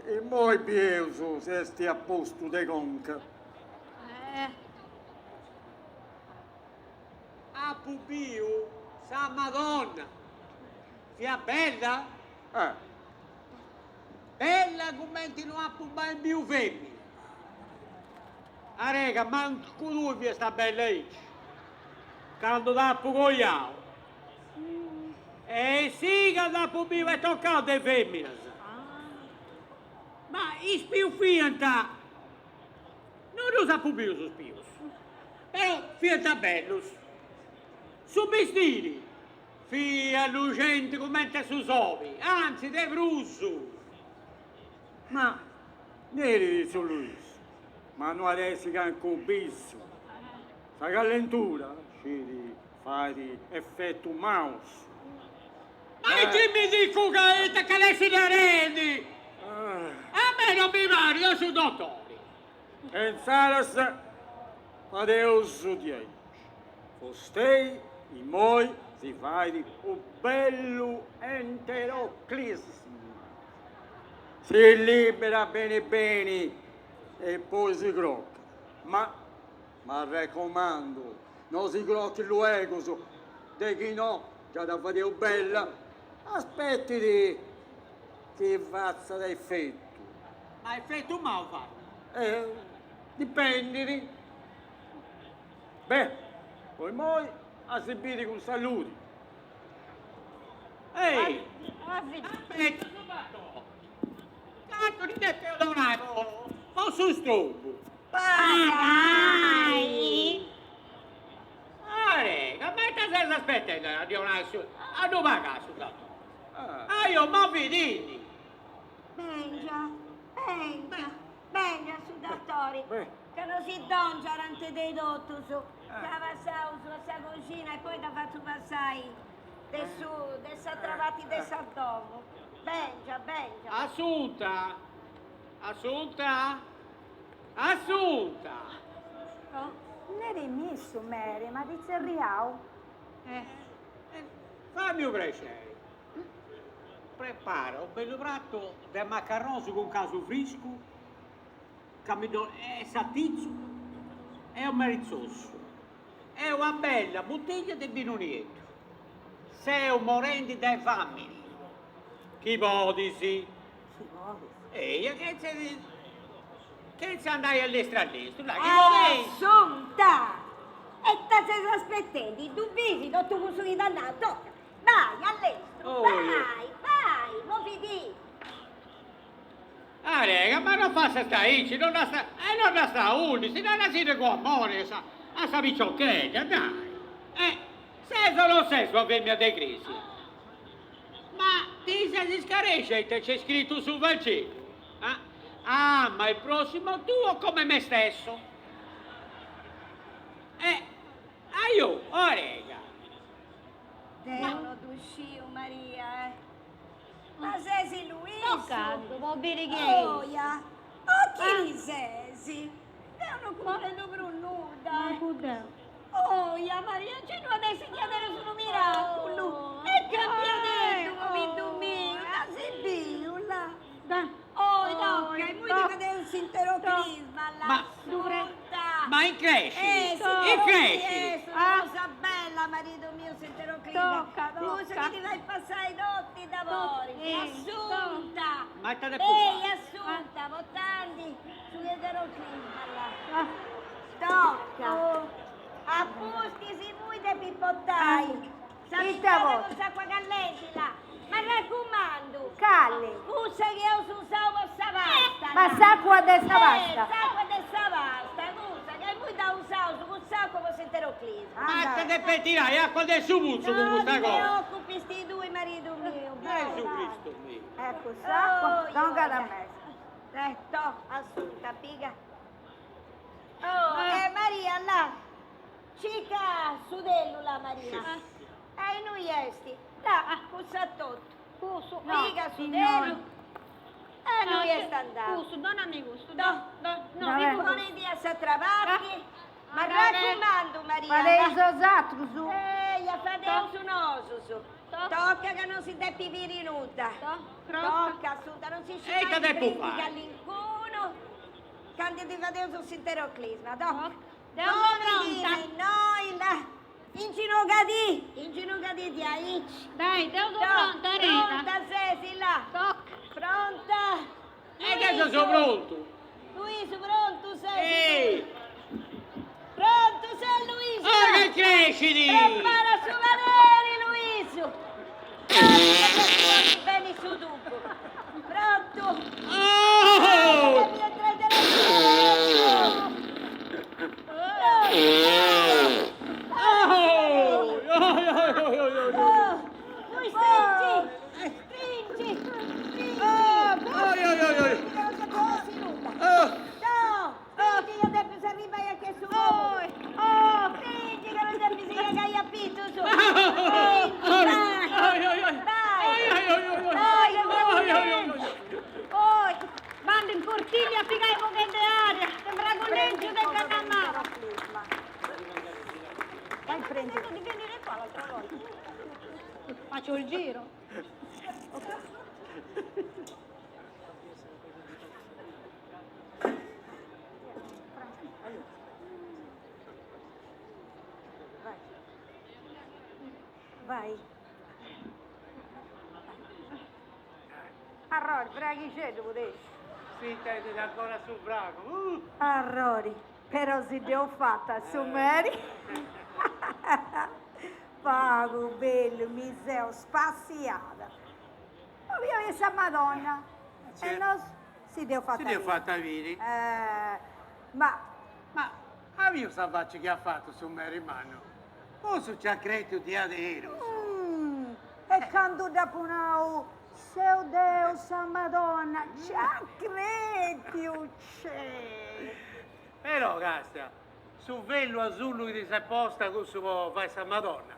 Immoi bieus si est a postu de conca. Apu biu sa Madonna. Fiat bella? Eh. Bella cumenti no apu mai biu femina. Arega, mancu tui fiasta bella aici, candu t'apu coiau. E si ca t'apu biu e tocau de feminas. Ma is pius fiant, no ddus apu bius is pius. Però fiant bellus. Su bistiri fiat luxenti cumenti su sobi, anzi de prus. Ma, nerit tziu Luisu, ma no at essi cancu bisu. Sa callentura, scit, fait efetu maus. Ma ite mi dicu ca ita nc'at essi narendi? A mei non mi parit, o su dotori. E insaras fadeus diaici, fostei immoi si fait u' bellu enteroclisma, si liberat beni beni e poi si crocat, ma m'arrecomandu, no si crochit luegus, de chi no già dda fadeus bella, aspetit chi fatzat efetu. Ma efetu mau fait? Eh, dipendit. Beh, po immoi a si biri cun saludi. Ehi, aspetta, su battò. Cantu ti depeus donai po po su strobbu? Pagai! Arega, ma ita ses aspettendi a ddi 'onai su, a ddu pagai su dotori? Ajo, movidindi! Bengia, bengia, bengia su dotori, ca no si dongiat ananti de totus, ca passaus a sa coxina e poi dda fatzu passai de su, de s'atra parti de sa domu. Bengia, bengia. Assunta, Assunta, Assunta! Nerit mi su meri, m'at itzerriau. Fammi u prexeri. Prepara u bellu pratu de macarrons cun casu friscu, ca mi ddu e satitzu e u meritzossu e una bella buttiglia de binu nieddu. Seu morendi de famini. Chi podis. Chi podis. Eia, chentza de chentza andai a lestru a lestru, là, chi podis. Assunta! E ita ses aspettendi? Ddu bisi totu cussu chi t'at nau? Toca, bai a lestru, bai, bai, movidi! Arega, ma non fassast aici, non dda sta, e non dda straullis, naraziddu cun amori a sa, a sa piciochedda, dai. E ses o non ses una femina de cresia? Ma ti ses scarescia ita c'est scritu in su Vangelu? Ah, ama il prossimo tuo come me stesso. E, aiu, o arega. Deu no ddu sciu, Maria, eh. Ma sesi Luisu? Toccandu, po biri chi est. Oia, o chini sesi? Deu no cumprendu prus nudda. Mancu deu. Oia, Maria, nci ddu at essi diaderus unu miraculu. Est cambiadeddu, pobiddu miu, dd'as biu, là. Oi, tocca, immoi ti fadeus s'interoclisma, là. Ma, ma incresci, incresci. Est una cosa bella, maridu miu, s'enteroclisma. Cussa chi ti fait passai totu is daboris. Assunta! Ma ita depu fai? Ei, Assunta, potandi su enteroclisma, là. Tocca. A pustis immoi depit potai. Sa pistola cun s'acua callenti là. M'arracumandu. Calli. Cussa chi eus usau po sa pasta. Ma s'acua de sa pasta. Eh, s'acua de sa pasta, cussa, ca immoi dda usaus cuss'acua po s'enteroclisma. Ma ita depet tirai acua de su putzu cun custa cosa. No ti preocupis ti tui maridu miu. Gesu Cristu miu. E cuss'acua, dongat a mei. Eh, toh, Assunta, piga. Oh, eh Maria, là. Cica su tellu là Maria. E innui est? Là, cussa totu. Cussu, Piga su tellu. E innui est andau? Cussu, donami custu. No, no, no. Ponedi a s'atra parti. M'arracumandu Maria. Fadeis osatrus? Eia, fadeus nosus. Toca ca non si depit biri nudda. Toca, Assunta, non si scit mai chi brintit calincunu. Candu ti fadeus s'interoclisma, toca. Deu so pronta. Innoi là. Inginugadì, inginugadì diaici. Dai, deu so pronta, Rita. Pronta sesi là. Tocca. Pronta. E deu so prontu. Luisu, prontu sesi? Ei. Prontu ses Luisu? Oh, che crescidi! Prepara su paneri, Luisu. Beni su tubu. Prontu? Oh! il giro. Vai. Arrori, braghixeddu pudessi. Si intendit ancora su fragu. Uh! Arrori, però si dd'eus fata su meri. Pagu bellu, mi seu spassiada. 'Olìa biri sa Madonna e nos si dd'eus fata Si dd'eus fata biri. Ma. Ma as biu sa faci chi at fatu su meri mannu? Cussu nci at crètiu diaderus. E candu dd'apu nau, seu deu sa Madonna, nci at crètiu, cè! Però, castia, su vellu asullu chi ti ses posta cussu po fai sa Madonna,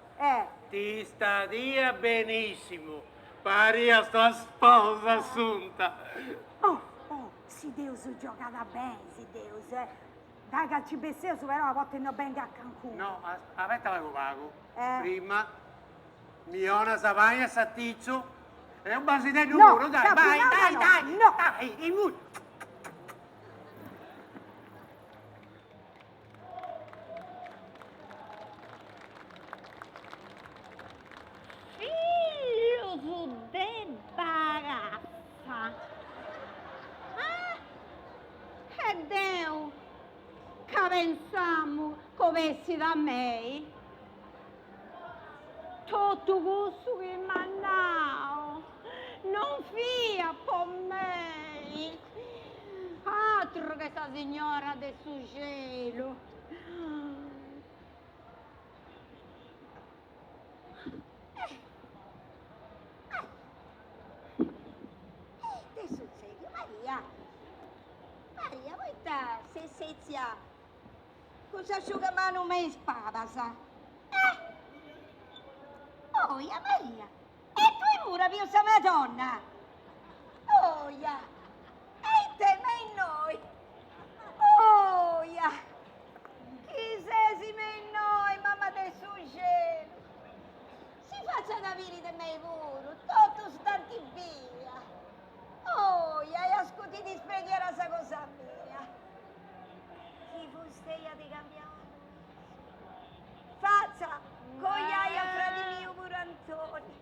ti istadiat benissimu, pariast una sposa Assunta. Oh, oh, si dd'eus giogada beni, si dd'eus, eh. Dai ca nci besseus però a poita no bengat cancunu. No, abeta pagu pagu, prima mi 'onas pani e sartitzu e unu basideddu puru, dai, bai, dai, dai, dai, immui. Fillus de baraffa! Ah! E deu ca pensamu ch'obessit a mei totu cussu chi m'at nau non fiat po mei, atru che sa signora de su celu. Ite est sutzediu? Maria, Maria, poita ses setzia cun s'asciugamanu me is pabas? Eh! Oia, Maria, e tui puru as biu sa Madonna? Oia, e ite me innoi? Oia, chi ses me innoi, mama de su celu? Si fatzat biri de mei puru, totus dd'ant bia. Oia, e ascurtit is preghieras cosa mia. Chi fustei at cambiau a Luisu. Fatza coiai a fradi miu puru Antoni.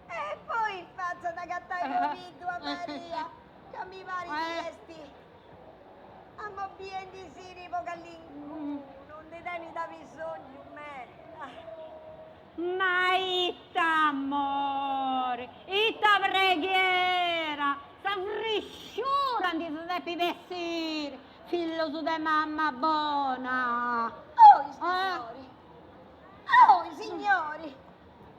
E poi fatzat agatai pobiddu a Maria, ca mi parit chi est amobiendisiri po calincunu, ndi tenit abisongiu meda. Ma ita amori, ita preghiera, sa frisciura ndi si depit bessiri, fillus de mamma bona. Oi signori, oi signori,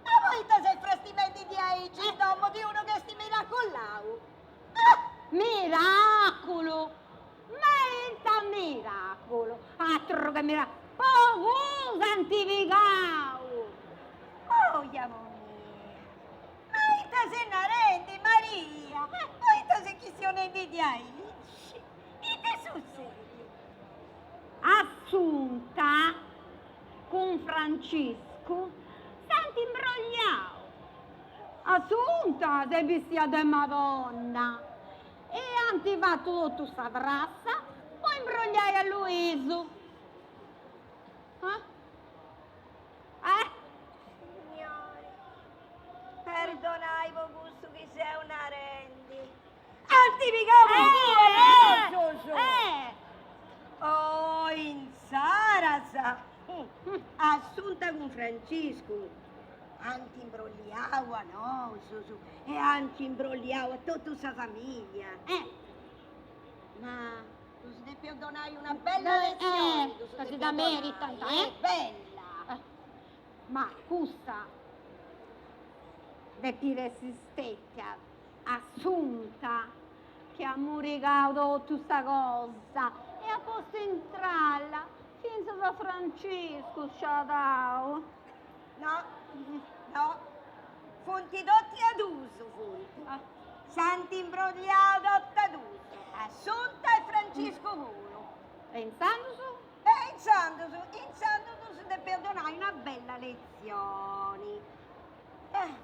ma poita seis frastimendi diaici in domu de unu chi est miraculau? Miraculu! Ma ita miraculu! Atru che miraculu! Po cussa ant pigau! Oia mia! Ma ita ses narendi, Maria? Poita ses chistionendi diaici? Ita est sutzediu? Assunta cun Franciscu s'ant imbrogliau. Assunta s'est bistia de Madonna e ant fatu totu sa trassa po imbrogliai a Luisu. Eh? Signori, perdonai po cussu chi seu narendi. Ant pigau po culu a nosus! Oh, insaras! Assunta cun Franciscu ant imbrolliau a nosus e ant imbrolliau a totu sa familia. Ma ddus depeus donai una bella letzioni, ddus depeus donai, eh, bella! Ma custa depit essi stetia Assunta chi at murigau totu sa cosa e at postu in tralla fintzas a Franciscu sciadau. No, no, funt totu a duus, funt. S'ant imbrolliau totu a duus, Assunta e Franciscu puru. E intzandus? E intzandus, intzandus ddus depeus donai una bella letzioni. Eh.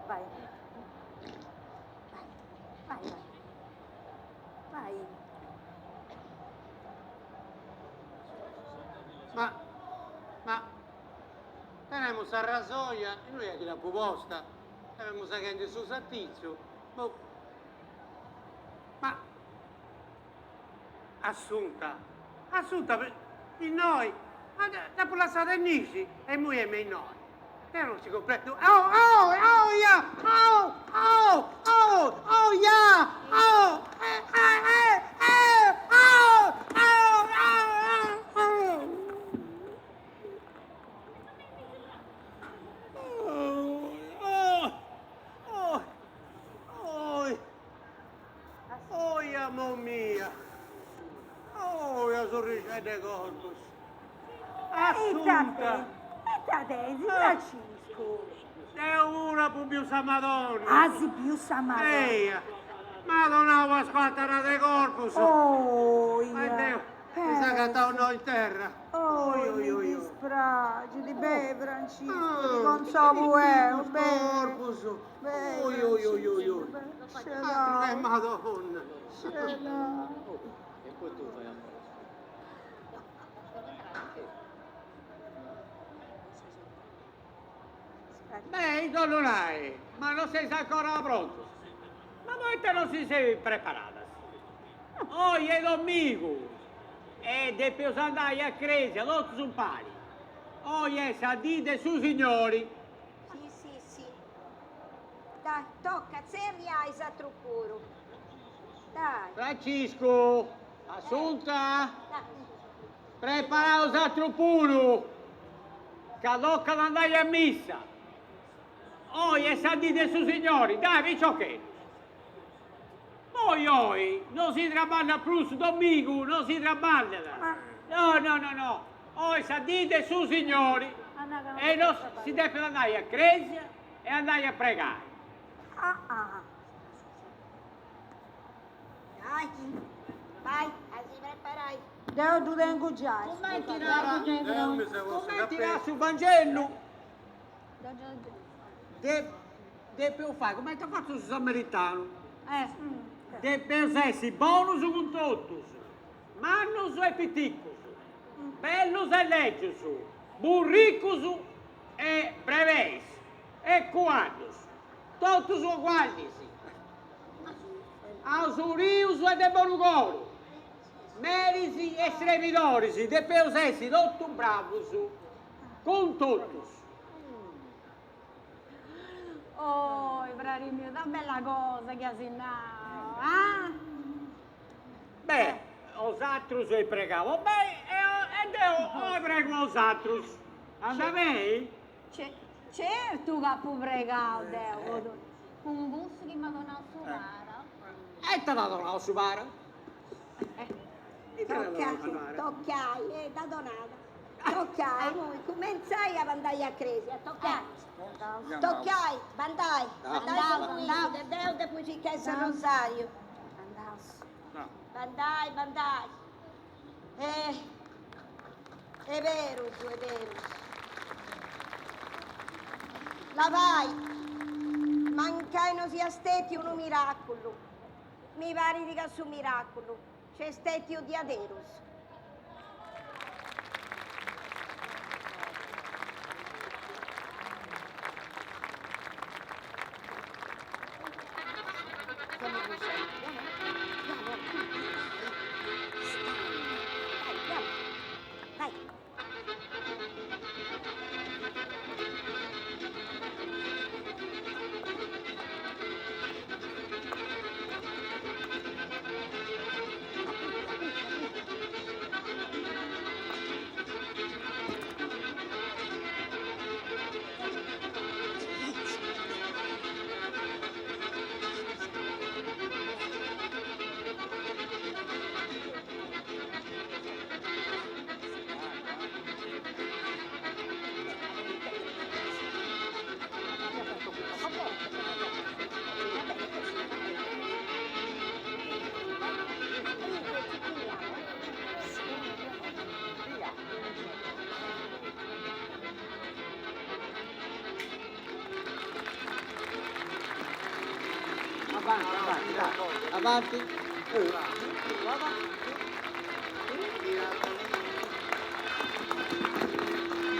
Vai. Vai, vai. Vai. Ma, ma, tenemus sa rasoja innui est chi dd'apu posta, femus faghendi su sartitzu, boh. Ma, Assunta, Assunta, innoi, ma dd'apu lassada innixi e immoi est me innoi. Deu non si cumprendu, oh, oh, oh ia, oh, oh, oh, oh ia, oh, eh, eh, eh, eh, oh, oh, oh, oh. Oh, oh, oh, Oja momia! Oja sorrixedda 'e corpus! Assunta! Ita tenis, Franciscu? Deu puru apu biu sa Madonna! As biu sa Madonna? Eia! M'at donau una scuatara de corpus! Oja! E deu mi seu agatau innoi in terra! Oi, mi dispraxit, beni Franciscu, ti consolu eo, beni. Corpus! Oi oi oi oi oi. Altru che Madonna. E poi tu fai a Beh, donnunai, ma non seis ancora prontos? Ma poita non si seis preparadas? Oi est domigu e depeus andai a cresia totus umpari. Oi est sa dì de su Signori. Si, si, si. Dai, tocca, tzerriai s'atru puru. Dai. Franciscu, Assunta, preparaus s'atru puru, ca tocat andai a missa. Oi est sa dì de su Signori, dai piciocheddus. Poi oi non si traballat prus, domigu non si traballat. No, no, no, no, oi sa dì de su Signori e no si depet andai a cresia e andai a pregai. Ah ah. Dai, vai a si preparai. Deu ddu tengu giai. Cumenti narat, cumenti narat su Vangelu, depeus fai cumenti at fatu su Samaritanu, depeus essi bonus cun totus, mannus e piticus, bellus e lègius, burricus e brebeis e cuaddus, totus ugualis, ausurius e de bonu coru, meris e srebidoris, depeus essi totus bravus cun totus. Oi, frari miu, ta bella cosa chi as nau, ah? Beh, 'osatrus eis pregau po mei e deu oi pregu po 'osatrus. Andat beni? Certu ca apu pregau deu po tui. Cun cussu chi m'at donau su para. E ita t'at donau su para? Tocai, e t'at donada. Tocai, imoi cumentzai a bandai a cresia, tocai. Tocai, bandai, bandai cun Luisu, ca deu depu circai s'arrosariu. Bandai, bandai. Eh, est berus, est berus. Labai, mancai no siat stetiu unu miraculu, mi parit ca su miraculu nc'est stetiu diaderus. Avanti, avanti, avanti.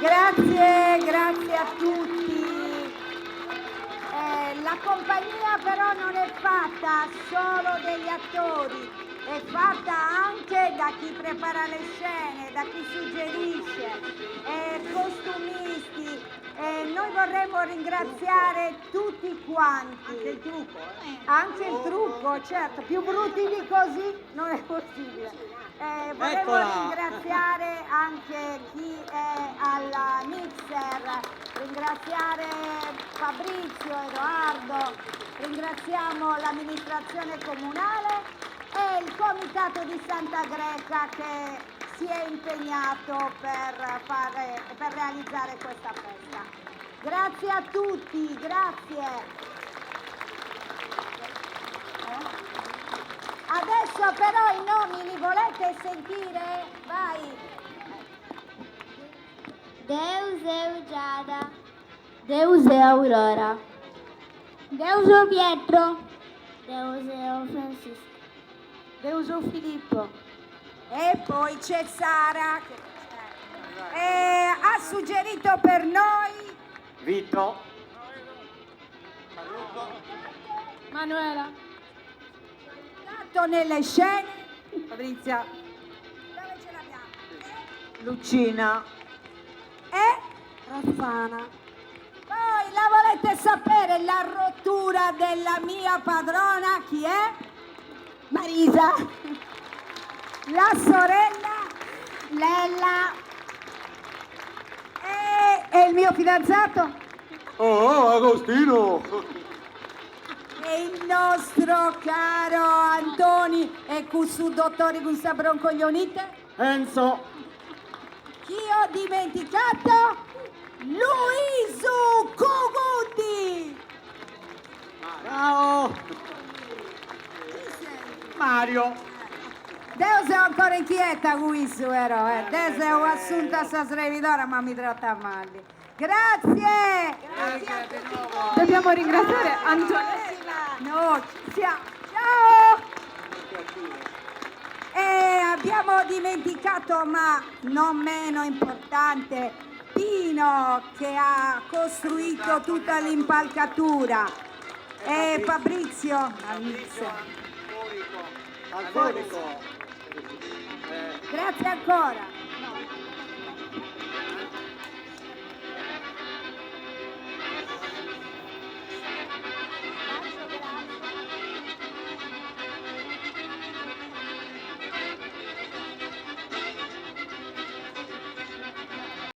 Grazie, grazie a tutti. Eh, la compagnia però non è fatta solo degli attori, è fatta anche da chi prepara le scene, da chi suggerisce, eh, costumisti. Eh, noi vorremmo ringraziare tutti quanti. Anche il trucco, eh? Anche il trucco, certo, più brutti di così non è possibile. Eh, vorremmo Eccola. ringraziare anche chi è al mixer, ringraziare Fabrizio, Edoardo, ringraziamo l'amministrazione comunale e il comitato di Santa Greca che si è impegnato per, fare, per realizzare questa festa. Grazie a tutti, grazie. Adesso però i nomi li volete sentire? Vai! Deu seu Giada. Deu seu Aurora. Deu seu Pietro. Deu seu Francisco. Deu seu Filippo. E poi c'è Sara che eh, ha suggerito per noi Vito. Manuela. Dato nelle scene. Fabrizia. Dove ce l'abbiamo? Lucina. E Rossana. Poi la volete sapere la rottura della mia padrona chi è? Marisa. La sorella Lella. E, e il mio fidanzato? Oh, oh, Agostino! E il nostro caro Antoni e cussu dottori con sa broncoglionite? Enzo. Chi ho dimenticato? Luisu Cuguti! Ciao! Mario. Deo sei ancora inquieta Luisu, però, eh. Deo sei assunta sa srevidora, ma mi tratta male. Grazie! Grazie a tutti. Dobbiamo ringraziare Antonio. No, ci siamo. Ciao! E abbiamo dimenticato, ma non meno importante, Pino che ha costruito tutta l'impalcatura. E Fabrizio, al mixer. Alfonico. Grazie ancora.